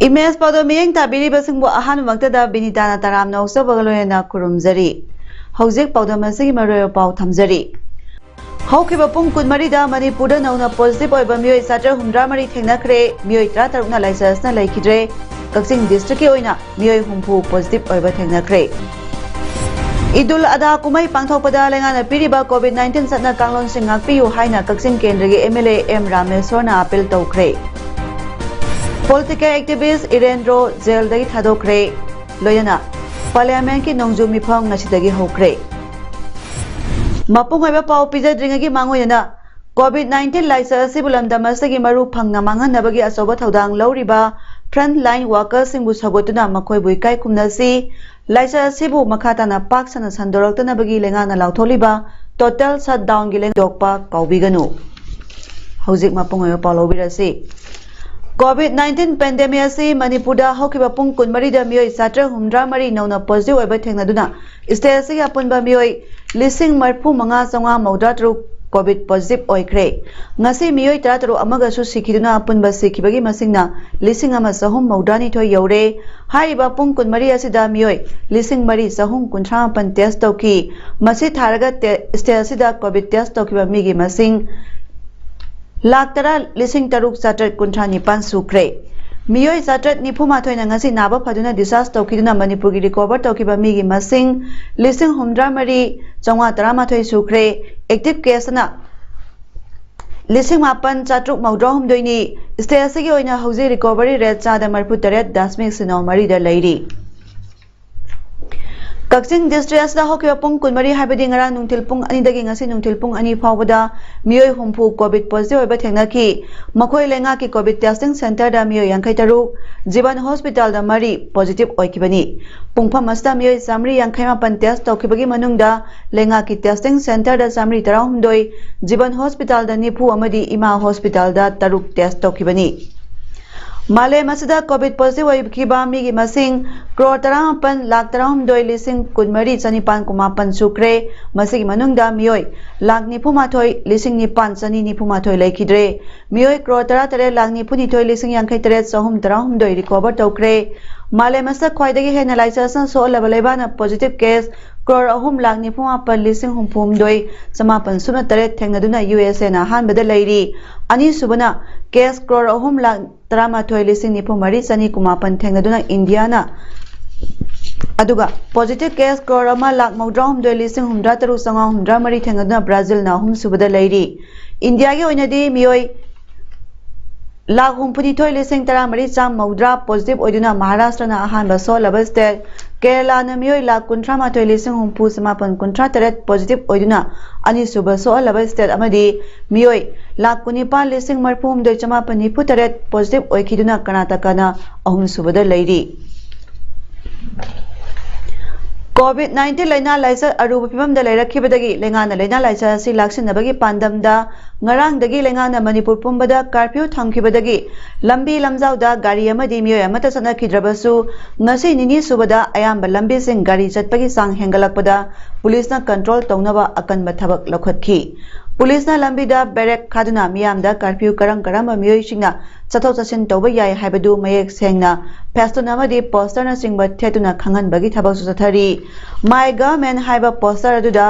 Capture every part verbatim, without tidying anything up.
Image ꯄꯥꯎꯗꯝ ꯃꯤꯠꯌꯦꯡ ꯇꯥꯕꯤꯔꯤꯕꯁꯤꯡꯕꯨ ꯑꯍꯥꯟꯕꯃꯛꯇꯗ ꯕꯤꯅꯤꯇꯥꯅ ꯇꯔꯥꯝꯅ ꯑꯣꯛꯆꯕꯒ ꯂꯣꯏꯅꯅ ꯈꯨꯔꯨꯝꯖꯔꯤ꯫ ꯍꯧꯖꯤꯛ ꯄꯥꯎꯗꯝ ꯑꯁꯤꯒꯤ ꯃꯔꯨꯑꯣꯏꯕ ꯄꯥꯎ ꯊꯝꯖꯔꯤ꯫ ꯍꯧꯈꯤꯕ ꯄꯨꯡ ꯀꯨꯟꯃꯔꯤꯗ ꯃꯅꯤꯄꯨꯔꯗ ꯅꯧꯅ ꯄꯣꯖꯤꯇꯤꯚ ꯑꯣꯏꯕ ꯃꯤꯑꯣꯏ ꯆꯥꯇ꯭ꯔꯦꯠ ꯍꯨꯝꯗ꯭ꯔꯥ ꯃꯔꯤ ꯊꯦꯡꯅꯈ꯭ꯔꯦ꯫ ꯃꯤꯑꯣꯏ ꯇꯔꯥꯇꯔꯨꯛꯅ ꯂꯥꯏꯆꯠ ꯑꯁꯤꯅ ꯂꯩꯈꯤꯗ꯭ꯔꯦ꯫ ꯀꯛꯆꯤꯡ ꯗꯤꯁꯇ꯭ꯔꯤꯛꯀꯤ ꯑꯣꯏꯅ ꯃꯤꯑꯣꯏ ꯍꯨꯝꯐꯨ ꯄꯣꯖꯤꯇꯤꯚ ꯑꯣꯏꯕ ꯊꯦꯡꯅꯈ꯭ꯔꯦ꯫ ꯏꯗꯨꯜ ꯑꯗꯥ ꯀꯨꯝꯍꯩ ꯄꯥꯡꯊꯣꯛꯄꯗ ꯂꯩꯉꯥꯛꯅ ꯄꯤꯔꯤꯕ ꯀꯣꯚꯤꯗ ꯅꯥꯏꯟꯇꯤꯟ ꯆꯠꯅ ꯀꯥꯡꯂꯣꯟꯁꯤꯡ ꯉꯥꯛꯄꯤꯌꯨ ꯍꯥꯏꯅ ꯀꯛꯆꯤꯡ ꯀꯦꯟꯗ꯭ꯔꯒꯤ ꯑꯦꯝ ꯑꯦꯜ ꯑꯦ ꯑꯦꯝ ꯔꯥꯃꯦꯁꯣꯔꯅ ꯑꯥꯄꯤꯜ ꯇꯧꯈ꯭ꯔꯦ꯫ ꯄꯣꯂꯤꯇꯤꯀꯦꯜ ꯑꯦꯛꯇꯤꯚꯤꯁ ꯏꯔꯦꯟꯗ꯭ꯔꯣ ꯖꯦꯜꯗꯒꯤ ꯊꯥꯗꯣꯛꯈ꯭ꯔꯦ꯫ ꯂꯣꯏꯅꯅ ꯄꯥꯔꯂꯤꯌꯥꯃꯦꯟꯠꯀꯤ ꯅꯣꯡꯖꯨ ꯃꯤꯐꯝ ꯉꯁꯤꯗꯒꯤ ꯍꯧꯈ꯭ꯔꯦ꯫ ꯃꯄꯨꯡ ꯑꯣꯏꯕ ꯄꯥꯎ ꯄꯤꯖꯗ꯭ꯔꯤꯉꯩꯒꯤ ꯃꯥꯡꯑꯣꯏꯅꯅ ꯀꯣꯚꯤꯗ ꯅꯥꯏꯟꯇꯤꯟ ꯂꯥꯏꯆꯠ ꯑꯁꯤꯕꯨ ꯂꯝꯗꯝ ꯑꯁꯤꯒꯤ ꯃꯔꯨ ꯐꯪꯅ ꯃꯥꯡꯍꯟꯅꯕꯒꯤ ꯑꯆꯧꯕ ꯊꯧꯗꯥꯡ ꯂꯧꯔꯤꯕ ꯐ꯭ꯔꯟꯠ ꯂꯥꯏꯟ ꯋꯥꯔꯀꯔꯁꯤꯡꯕꯨ ꯁꯧꯒꯠꯇꯨꯅ ꯃꯈꯣꯏꯕꯨ ꯏꯀꯥꯏ ꯈꯨꯝꯅꯁꯤ꯫ ꯂꯥꯏꯆꯠ ꯑꯁꯤꯕꯨ ꯃꯈꯥ ꯇꯥꯅ ꯄꯥꯛ ꯁꯟꯅ ꯁꯟꯗꯣꯔꯛꯇꯅꯕꯒꯤ ꯂꯩꯉꯥꯛꯅ ꯂꯥꯎꯊꯣꯛꯂꯤꯕ ꯇꯣꯇꯦꯜ ꯁꯠꯗꯥꯎꯟꯒꯤ ꯂꯦꯡꯗꯣꯛꯄ ꯀꯥꯎꯕꯤꯒꯅꯨ꯫ ꯍꯧꯖꯤꯛ ꯃꯄꯨꯡ ꯑꯣꯏꯕ ꯄꯥꯎ ꯂꯧꯕꯤꯔꯁꯤ꯫ ꯀꯣꯚꯤꯗ ꯅꯥꯏꯟꯇꯤꯟ ꯄꯦꯟꯗꯦꯃꯤꯛ ꯑꯁꯤ ꯃꯅꯤꯄꯨꯔꯗ ꯍꯧꯈꯤꯕ ꯄꯨꯡ ꯀꯨꯟꯃꯔꯤꯗ ꯃꯤꯑꯣꯏ ꯆꯥꯇ꯭ꯔꯦꯠ ꯍꯨꯝꯗ꯭ꯔꯥ ꯃꯔꯤ ꯅꯧꯅ ꯄꯣꯖꯤꯇꯤꯚ ꯑꯣꯏꯕ ꯊꯦꯡꯅꯗꯨꯅ ꯁ꯭ꯇꯦꯠ ꯑꯁꯤꯒꯤ ꯑꯄꯨꯟꯕ ꯃꯤꯑꯣꯏ ꯂꯤꯁꯤꯡ ꯃꯔꯤꯐꯨ ꯃꯉꯥ ꯆꯥꯝꯃꯉꯥ ꯃꯧꯗ꯭ꯔꯥ ꯇꯔꯨꯛ ꯀꯣꯚꯤꯗ ꯄꯣꯖꯤꯇꯤꯚ ꯑꯣꯏꯈ꯭ꯔꯦ꯫ ꯉꯁꯤ ꯃꯤꯑꯣꯏ ꯇꯔꯥꯇꯔꯨꯛ ꯑꯃꯒꯁꯨ ꯁꯤꯈꯤꯗꯨꯅ ꯑꯄꯨꯟꯕ ꯁꯤꯈꯤꯕꯒꯤ ꯃꯁꯤꯡꯅ ꯂꯤꯁꯤꯡ ꯑꯃ ꯆꯍꯨꯝ ꯃꯧꯗ꯭ꯔꯥꯅꯤꯊꯣꯏ ꯌꯧꯔꯦ꯫ ꯍꯥꯏꯔꯤꯕ ꯄꯨꯡ ꯀꯨꯟꯃꯔꯤ ꯑꯁꯤꯗ ꯃꯤꯑꯣꯏ ꯂꯤꯁꯤꯡ ꯃꯔꯤ ꯆꯍꯨꯝ ꯀꯨꯟꯊ꯭ꯔꯥ ꯃꯥꯄꯟ ꯇꯦꯁ ꯇꯧꯈꯤ꯫ ꯃꯁꯤ ꯊꯥꯔꯒ ꯇꯦ-, ꯁ꯭ꯇꯦꯠ ꯑꯁꯤꯗ ꯀꯣꯚꯤꯗ ꯇꯦꯁ ꯇꯧꯈꯤꯕ ꯃꯤꯒꯤ ꯃꯁꯤꯡ ꯂꯥꯈ ꯇꯔꯥ ꯂꯤꯁꯤꯡ ꯇꯔꯨꯛ ꯆꯥꯇ꯭ꯔꯦꯠ ꯀꯨꯟꯊ꯭ꯔꯥ ꯅꯤꯄꯥꯟ ꯁꯨꯈ꯭ꯔꯦ꯫ ꯃꯤꯑꯣꯏ ꯆꯥꯇ꯭ꯔꯦꯠ ꯅꯤꯐꯨ ꯃꯥꯊꯣꯏꯅ ꯉꯁꯤ ꯅꯥꯕ ꯐꯗꯨꯅ ꯗꯤꯁꯆꯥꯔꯖ ꯇꯧꯈꯤꯗꯨꯅ ꯃꯅꯤꯄꯨꯔꯒꯤ ꯔꯤꯀꯣꯚꯔ ꯇꯧꯈꯤꯕ ꯃꯤꯒꯤ ꯃꯁꯤꯡ ꯂꯤꯁꯤꯡ ꯍꯨꯝꯗ꯭ꯔꯥ ꯃꯔꯤ ꯆꯥꯝꯃꯉꯥ ꯇꯔꯥꯃꯥꯊꯣꯏ ꯁꯨꯈ꯭ꯔꯦ꯫ ꯑꯦꯛꯇꯤꯚ ꯀꯦꯁꯅ ꯂꯤꯁꯤꯡ ꯃꯥꯄꯟ ꯆꯥꯇ꯭ꯔꯨꯛ ꯃꯧꯗ꯭ꯔꯥ ꯍꯨꯝꯗꯣꯏꯅꯤ꯫ ꯁ꯭ꯇꯦꯠ ꯑꯁꯤꯒꯤ ꯑꯣꯏꯅ ꯍꯧꯖꯤꯛ ꯔꯤꯀꯣꯚꯔꯤ ꯔꯦꯠ ꯆꯥꯗ ꯃꯔꯤꯐꯨ ꯇꯔꯦꯠ ꯗꯁꯃꯤꯛ ꯁꯤꯅꯣ ꯃꯔꯤꯗ ꯂꯩꯔꯤ꯫ ꯀꯛꯆꯤꯡ ꯗꯤꯁꯇ꯭ꯔꯤꯛ ꯑꯁꯤꯗ ꯍꯧꯈꯤꯕ ꯄꯨꯡ ꯀꯨꯟꯃꯔꯤ, ꯍꯥꯏꯕꯗꯤ ꯉꯔꯥꯡ ꯅꯨꯡꯊꯤꯜ ꯄꯨꯡ ꯑꯅꯤꯗꯒꯤ ꯉꯁꯤ ꯅꯨꯡꯊꯤꯜ ꯄꯨꯡ ꯑꯅꯤ ꯐꯥꯎꯕꯗ ꯃꯤꯑꯣꯏ ꯍꯨꯝꯐꯨ ꯀꯣꯚꯤꯗ ꯄꯣꯖꯤꯇꯤꯚ ꯑꯣꯏꯕ ꯊꯦꯡꯅꯈꯤ꯫ ꯃꯈꯣꯏ ꯂꯩꯉꯥꯛꯀꯤ ꯀꯣꯚꯤꯗ ꯇꯦꯁꯇꯤꯡ ꯁꯦꯟꯇꯔꯗ ꯃꯤꯑꯣꯏ ꯌꯥꯡꯈꯩ ꯇꯔꯨꯛ, ꯖꯤꯕꯟ ꯍꯣꯁꯄꯤꯇꯥꯜꯗ ꯃꯔꯤ ꯄꯣꯖꯤꯇꯤꯚ ꯑꯣꯏꯈꯤꯕꯅꯤ꯫ ꯄꯨꯡꯐꯝ ꯑꯁꯤꯗ ꯃꯤꯑꯣꯏ ꯆꯥꯃꯔꯤ ꯌꯥꯡꯈꯩ ꯃꯥꯄꯟ ꯇꯦꯁ ꯇꯧꯈꯤꯕꯒꯤ ꯃꯅꯨꯡꯗ ꯂꯩꯉꯥꯛꯀꯤ ꯇꯦꯁꯇꯤꯡ ꯁꯦꯟꯇꯔꯗ ꯆꯥꯃꯔꯤ ꯇꯔꯥꯍꯨꯝꯗꯣꯏ, ꯖꯤꯕꯟ ꯍꯣꯁꯄꯤꯇꯥꯜꯗ ꯅꯤꯐꯨ ꯑꯃꯗꯤ ꯏꯃꯥ ꯍꯣꯁꯄꯤꯇꯥꯜꯗ ꯇꯔꯨꯛ ꯇꯦꯁ ꯇꯧꯈꯤꯕꯅꯤ꯫ ꯃꯥꯂꯦꯝ ꯑꯁꯤꯗ ꯀꯣꯚꯤꯗ ꯄꯣꯖꯤꯇꯤꯚ ꯑꯣꯏꯈꯤꯕ ꯃꯤꯒꯤ ꯃꯁꯤꯡ ꯀ꯭ꯔꯣꯔ ꯇꯔꯥꯃꯥꯄꯟ ꯂꯥꯈ ꯇꯔꯥꯍꯨꯝꯗꯣꯏ ꯂꯤꯁꯤꯡ ꯀꯨꯟꯃꯔꯤ ꯆꯅꯤꯄꯥꯟ ꯀꯨꯟꯃꯥꯄꯟ ꯁꯨꯈ꯭ꯔꯦ꯫ ꯃꯁꯤꯒꯤ ꯃꯅꯨꯡꯗ ꯃꯤꯑꯣꯏ ꯂꯥꯈ ꯅꯤꯐꯨꯃꯥꯊꯣꯏ ꯂꯤꯁꯤꯡ ꯅꯤꯄꯥꯟ ꯆꯅꯤ ꯅꯤꯐꯨꯃꯥꯊꯣꯏ ꯂꯩꯈꯤꯗ꯭ꯔꯦ꯫ ꯃꯤꯑꯣꯏ ꯀ꯭ꯔꯣꯔ ꯇꯔꯥꯇꯔꯦꯠ ꯂꯥꯈ ꯅꯤꯐꯨꯅꯤꯊꯣꯏ ꯂꯤꯁꯤꯡ ꯌꯥꯡꯈꯩ ꯇꯔꯦꯠ ꯆꯍꯨꯝ ꯇꯔꯥꯍꯨꯝꯗꯣꯏ ꯔꯤꯀꯣꯚꯔ ꯇꯧꯈ꯭ꯔꯦ꯫ ꯃꯥꯂꯦꯝ ꯑꯁꯤꯗ ꯈ꯭ꯋꯥꯏꯗꯒꯤ ꯍꯦꯟꯅ ꯂꯥꯏꯆꯠ ꯑꯁꯤꯅ ꯁꯣꯛꯍꯜꯂꯕ ꯂꯩꯕꯥꯛꯅ ꯄꯣꯖꯤꯇꯤꯚ ꯀꯦꯁ ꯀ꯭ꯔꯣꯔ ꯑꯍꯨꯝ ꯂꯥꯈ ꯅꯤꯐꯨꯃꯥꯄꯟ ꯂꯤꯁꯤꯡ ꯍꯨꯝꯐꯨꯍꯨꯝꯗꯣꯏ ꯆꯃꯥꯄꯟ ꯁꯨꯞꯅ ꯇꯔꯦꯠ ꯊꯦꯡꯅꯗꯨꯅ ꯌꯨ ꯑꯦꯁ ꯑꯦꯅ ꯑꯍꯥꯟꯕꯗ ꯂꯩꯔꯤ꯫ ꯑꯅꯤꯁꯨꯕꯅ ꯀꯦꯁ ꯀ꯭ꯔꯣꯔ ꯑꯍꯨꯝ ꯂꯥꯈ ꯇꯔꯥꯃꯥꯊꯣꯏ ꯂꯤꯁꯤꯡ ꯅꯤꯐꯨ ꯃꯔꯤ ꯆꯅꯤ ꯀꯨꯟꯃꯥꯄꯟ ꯊꯦꯡꯅꯗꯨꯅ ꯏꯟꯗꯤꯌꯥꯅ, ꯑꯗꯨꯒ ꯄꯣꯖꯤꯇꯤꯚ ꯀꯦꯁ ꯀ꯭ꯔꯣꯔ ꯑꯃ ꯂꯥꯈ ꯃꯧꯗ꯭ꯔꯥꯍꯨꯝꯗꯣꯏ ꯂꯤꯁꯤꯡ ꯍꯨꯝꯗ꯭ꯔꯥ ꯇꯔꯨꯛ ꯆꯥꯝꯃꯉꯥ ꯍꯨꯝꯗ꯭ꯔꯥ ꯃꯔꯤ ꯊꯦꯡꯅꯗꯨꯅ ꯕ꯭ꯔꯥꯖꯤꯜꯅ ꯑꯍꯨꯝꯁꯨꯕꯗ ꯂꯩꯔꯤ꯫ ꯏꯟꯗꯤꯌꯥꯒꯤ ꯑꯣꯏꯅꯗꯤ ꯃꯤꯑꯣꯏ ꯂꯥꯈ ꯍꯨꯝꯐꯨꯅꯤꯊꯣꯏ ꯂꯤꯁꯤꯡ ꯇꯔꯥꯃꯔꯤ ꯆꯥꯝ ꯃꯧꯗ꯭ꯔꯥ ꯄꯣꯖꯤꯇꯤꯚ ꯑꯣꯏꯗꯨꯅ ꯃꯍꯥꯔꯥꯁꯇ꯭ꯔꯅ ꯑꯍꯥꯟꯕ ꯁꯣꯛꯍꯜꯂꯕ ꯁ꯭ꯇꯦꯠ, ꯀꯦꯔꯂꯥꯅ ꯃꯤꯑꯣꯏ ꯂꯥꯈ ꯀꯨꯟꯊ꯭ꯔꯥ ꯃꯥꯊꯣꯏ ꯂꯤꯁꯤꯡ ꯍꯨꯝꯐꯨ ꯆꯃꯥꯄꯟ ꯀꯨꯟꯊ꯭ꯔꯥ ꯇꯔꯦꯠ ꯄꯣꯖꯤꯇꯤꯚ ꯑꯣꯏꯗꯨꯅ ꯑꯅꯤꯁꯨꯕ ꯁꯣꯛꯍꯜꯂꯕ ꯁ꯭ꯇꯦꯠ ꯑꯃꯗꯤ ꯃꯤꯑꯣꯏ ꯂꯥꯈ ꯀꯨꯟꯅꯤꯄꯥꯟ ꯂꯤꯁꯤꯡ ꯃꯔꯤꯐꯨꯍꯨꯝꯗꯣꯏ ꯆꯃꯥꯄꯟ ꯅꯤꯐꯨ ꯇꯔꯦꯠ ꯄꯣꯖꯤꯇꯤꯚ ꯑꯣꯏꯈꯤꯗꯨꯅ ꯀꯔꯅꯥꯇꯀꯥꯅ ꯑꯍꯨꯝꯁꯨꯕꯗ ꯂꯩꯔꯤ꯫ ꯀꯣꯚꯤꯗ ꯅꯥꯏꯟꯇꯤꯟ ꯂꯥꯏꯅꯥ ꯂꯥꯏꯆꯠ ꯑꯔꯨꯕ ꯐꯤꯕꯝꯗ ꯂꯩꯔꯛꯈꯤꯕꯗꯒꯤ ꯂꯩꯉꯥꯛꯅ ꯂꯥꯏꯅꯥ ꯂꯥꯏꯆꯠ ꯑꯁꯤ ꯂꯥꯛꯁꯤꯟꯅꯕꯒꯤ ꯄꯥꯟꯗꯝꯗ ꯉꯔꯥꯡꯗꯒꯤ ꯂꯩꯉꯥꯛꯅ ꯃꯅꯤꯄꯨꯔ ꯄꯨꯝꯕꯗ ꯀꯥꯔꯐ꯭ꯌꯨ ꯊꯝꯈꯤꯕꯗꯒꯤ ꯂꯝꯕꯤ ꯂꯝꯖꯥꯎꯗ ꯒꯥꯔꯤ ꯑꯃꯗꯤ ꯃꯤꯑꯣꯏ ꯑꯃꯠꯇ ꯆꯠꯅꯈꯤꯗ꯭ꯔꯕꯁꯨ, ꯉꯁꯤ ꯅꯤꯅꯤ ꯁꯨꯕꯗ ꯑꯌꯥꯝꯕ ꯂꯝꯕꯤꯁꯤꯡ ꯒꯥꯔꯤ ꯆꯠꯄꯒꯤ ꯆꯥꯡ ꯍꯦꯟꯒꯠꯂꯛꯄꯗ ꯄꯨꯂꯤꯁꯅ ꯀꯟꯇ꯭ꯔꯣꯜ ꯇꯧꯅꯕ ꯑꯀꯟꯕ ꯊꯕꯛ ꯂꯧꯈꯠꯈꯤ꯫ ꯄꯨꯂꯤꯁꯅ ꯂꯝꯕꯤꯗ ꯕꯦꯔꯦꯛ ꯈꯥꯗꯨꯅ ꯃꯤꯌꯥꯝꯗ ꯀꯥꯔꯐ꯭ꯌꯨ ꯀꯔꯝ ꯀꯔꯝꯕ ꯃꯤꯑꯣꯏꯁꯤꯡꯅ ꯆꯠꯊꯣꯛ ꯆꯠꯁꯤꯟ ꯇꯧꯕ ꯌꯥꯏ ꯍꯥꯏꯕꯗꯨ ꯃꯌꯦꯛ ꯁꯦꯡꯅ ꯐꯦꯁꯇꯨꯟ ꯑꯃꯗꯤ ꯄꯣꯁꯇꯔꯅꯆꯤꯡꯕ ꯊꯦꯠꯇꯨꯅ ꯈꯪꯍꯟꯕꯒꯤ ꯊꯕꯛꯁꯨ ꯆꯠꯊꯔꯤ꯫ My Government ꯍꯥꯏꯕ ꯄꯣꯁꯇꯔ ꯑꯗꯨꯗ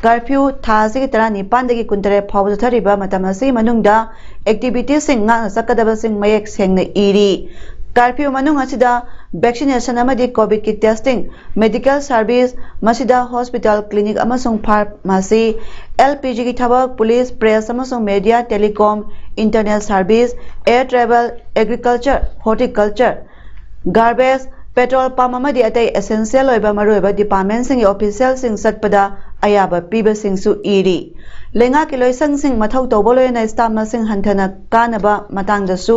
ꯀꯥꯔꯐ꯭ꯌꯨ ꯊꯥ ꯑꯁꯤꯒꯤ ꯇꯔꯥꯅꯤꯄꯥꯟꯗꯒꯤ ꯀꯨꯟꯇꯔꯦꯠ ꯐꯥꯎꯕ ꯆꯠꯊꯔꯤꯕ ꯃꯇꯝ ꯑꯁꯤꯒꯤ ꯃꯅꯨꯡꯗ ꯑꯦꯛꯇꯤꯚꯤꯇꯤꯁꯤꯡ ꯉꯥꯛꯅ ꯆꯠꯀꯗꯕꯁꯤꯡ ꯃꯌꯦꯛ ꯁꯦꯡꯅ ꯏꯔꯤ꯫ ꯀꯥꯔꯐ꯭ꯌꯨ ꯃꯅꯨꯡ ꯑꯁꯤꯗ ꯚꯦꯛꯁꯤꯅꯦꯁꯟ ꯑꯃꯗꯤ ꯀꯣꯚꯤꯗꯀꯤ ꯇꯦꯁꯇꯤꯡ, ꯃꯦꯗꯤꯀꯦꯜ ꯁꯔꯚꯤꯁ, ꯃꯁꯤꯗ ꯍꯣꯁꯄꯤꯇꯥꯜ, ꯀ꯭ꯂꯤꯅꯤꯛ ꯑꯃꯁꯨꯡ ꯐꯥꯔꯃꯥꯁꯤ, ꯑꯦꯜ ꯄꯤ ꯖꯤꯒꯤ ꯊꯕꯛ, ꯄꯨꯂꯤꯁ, ꯄ꯭ꯔꯦꯁ ꯑꯃꯁꯨꯡ media, telecom, internet service, air travel, agriculture, horticulture, garbage, petrol pump ꯑꯃꯗꯤ ꯑꯇꯩ ꯑꯦꯁꯦꯟꯁꯤꯌꯦꯜ ꯑꯣꯏꯕ ꯃꯔꯨꯑꯣꯏꯕ ꯗꯤꯄꯥꯔꯠꯃꯦꯟꯁꯤꯡꯒꯤ ꯑꯣꯐꯤꯁꯤꯌꯦꯜꯁꯤꯡ ꯆꯠꯄꯗ ꯑꯌꯥꯕ ꯄꯤꯕꯁꯤꯡꯁꯨ ꯏꯔꯤ꯫ ꯂꯩꯉꯥꯛꯀꯤ ꯂꯣꯏꯁꯪꯁꯤꯡ ꯃꯊꯧ ꯇꯧꯕ ꯂꯣꯏꯅꯅ ꯁ꯭ꯇꯥꯐ ꯃꯁꯤꯡ ꯍꯟꯊꯅ ꯀꯥꯅꯕ ꯃꯇꯥꯡꯗꯁꯨ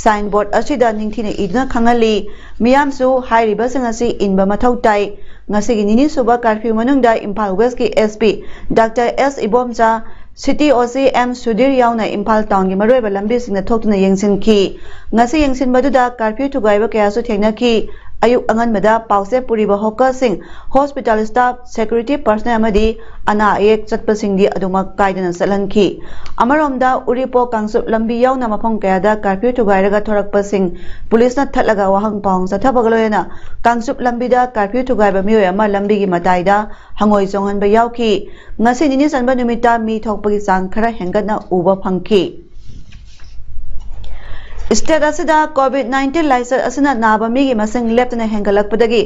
ꯁꯥꯏꯟ ꯕꯣꯔꯗ ꯑꯁꯤꯗ ꯅꯤꯡꯊꯤꯅ ꯏꯗꯨꯅ ꯈꯪꯍꯜꯂꯤ꯫ ꯃꯤꯌꯥꯝꯁꯨ ꯍꯥꯏꯔꯤꯕꯁꯤꯡ ꯑꯁꯤ ꯏꯟꯕ ꯃꯊꯧ ꯇꯥꯏ꯫ ꯉꯁꯤꯒꯤ ꯅꯤꯅꯤ ꯁꯨꯕ ꯀꯥꯔꯐ꯭ꯌꯨ ꯃꯅꯨꯡꯗ ꯏꯝꯐꯥꯜ ꯋꯦꯁꯀꯤ ꯑꯦꯁ ꯄꯤ ꯗꯥꯛꯇꯔ ꯑꯦꯁ ꯏꯕꯣꯝꯆꯥ, ꯁꯤꯇꯤ ꯑꯣ ꯁꯤ ꯑꯦꯝ ꯁꯨꯙꯤꯔ ꯌꯥꯎꯅ ꯏꯝꯐꯥꯜ ꯇꯥꯎꯟꯒꯤ ꯃꯔꯨꯑꯣꯏꯕ ꯂꯝꯕꯤꯁꯤꯡꯗ ꯊꯣꯛꯇꯨꯅ ꯌꯦꯡꯁꯤꯟꯈꯤ꯫ ꯉꯁꯤ ꯌꯦꯡꯁꯤꯟꯕꯗꯨꯗ ꯀꯥꯔꯐ꯭ꯌꯨ ꯊꯨꯒꯥꯏꯕ ꯀꯌꯥꯁꯨ ꯊꯦꯡꯅꯈꯤ꯫ ꯑꯌꯨꯛ ꯑꯉꯟꯕꯗ ꯄꯥꯎꯆꯦ ꯄꯨꯔꯤꯕ ꯍꯣꯀꯔꯁꯤꯡ, ꯍꯣꯁꯄꯤꯇꯥꯜ ꯁ꯭ꯇꯥꯐ, ꯁꯦꯀ꯭ꯌꯨꯔꯤꯇꯤ ꯄꯔꯁꯅꯦꯜ ꯑꯃꯗꯤ ꯑꯅꯥ ꯑꯌꯦꯛ ꯆꯠꯄꯁꯤꯡꯗꯤ ꯑꯗꯨꯃꯛ ꯀꯥꯏꯗꯅ ꯆꯠꯍꯟꯈꯤ꯫ ꯑꯃꯔꯣꯝꯗ ꯎꯔꯤꯄꯣꯛ ꯀꯥꯡꯆꯨꯞ ꯂꯝꯕꯤ ꯌꯥꯎꯅ ꯃꯐꯝ ꯀꯌꯥꯗ ꯀꯥꯔꯐ꯭ꯌꯨ ꯊꯨꯒꯥꯏꯔꯒ ꯊꯣꯔꯛꯄꯁꯤꯡ ꯄꯨꯂꯤꯁꯅ ꯊꯠꯂꯒ ꯋꯥꯍꯪ ꯄꯥꯎꯍꯪ ꯆꯠꯊꯕꯒ ꯂꯣꯏꯅꯅ ꯀꯥꯡꯆꯨꯞ ꯂꯝꯕꯤꯗ ꯀꯥꯔꯐ꯭ꯌꯨ ꯊꯨꯒꯥꯏꯕ ꯃꯤꯑꯣꯏ ꯑꯃ ꯂꯝꯕꯤꯒꯤ ꯃꯇꯥꯏꯗ ꯍꯪꯉꯣꯏ ꯆꯣꯡꯍꯟꯕ ꯌꯥꯎꯈꯤ꯫ ꯉꯁꯤ ꯅꯤꯅꯤ ꯆꯟꯕ ꯅꯨꯃꯤꯠꯇ ꯃꯤ ꯊꯣꯛꯄꯒꯤ ꯆꯥꯡ ꯈꯔ ꯍꯦꯟꯒꯠꯅ ꯎꯕ ꯐꯪꯈꯤ꯫ ꯁ꯭ꯇꯦꯠ ꯑꯁꯤꯗ ꯀꯣꯚꯤꯗ ꯅꯥꯏꯟꯇꯤꯟ ꯂꯥꯏꯆꯠ ꯑꯁꯤꯅ ꯅꯥꯕ ꯃꯤꯒꯤ ꯃꯁꯤꯡ ꯂꯦꯞꯇꯅ ꯍꯦꯟꯒꯠꯂꯛꯄꯗꯒꯤ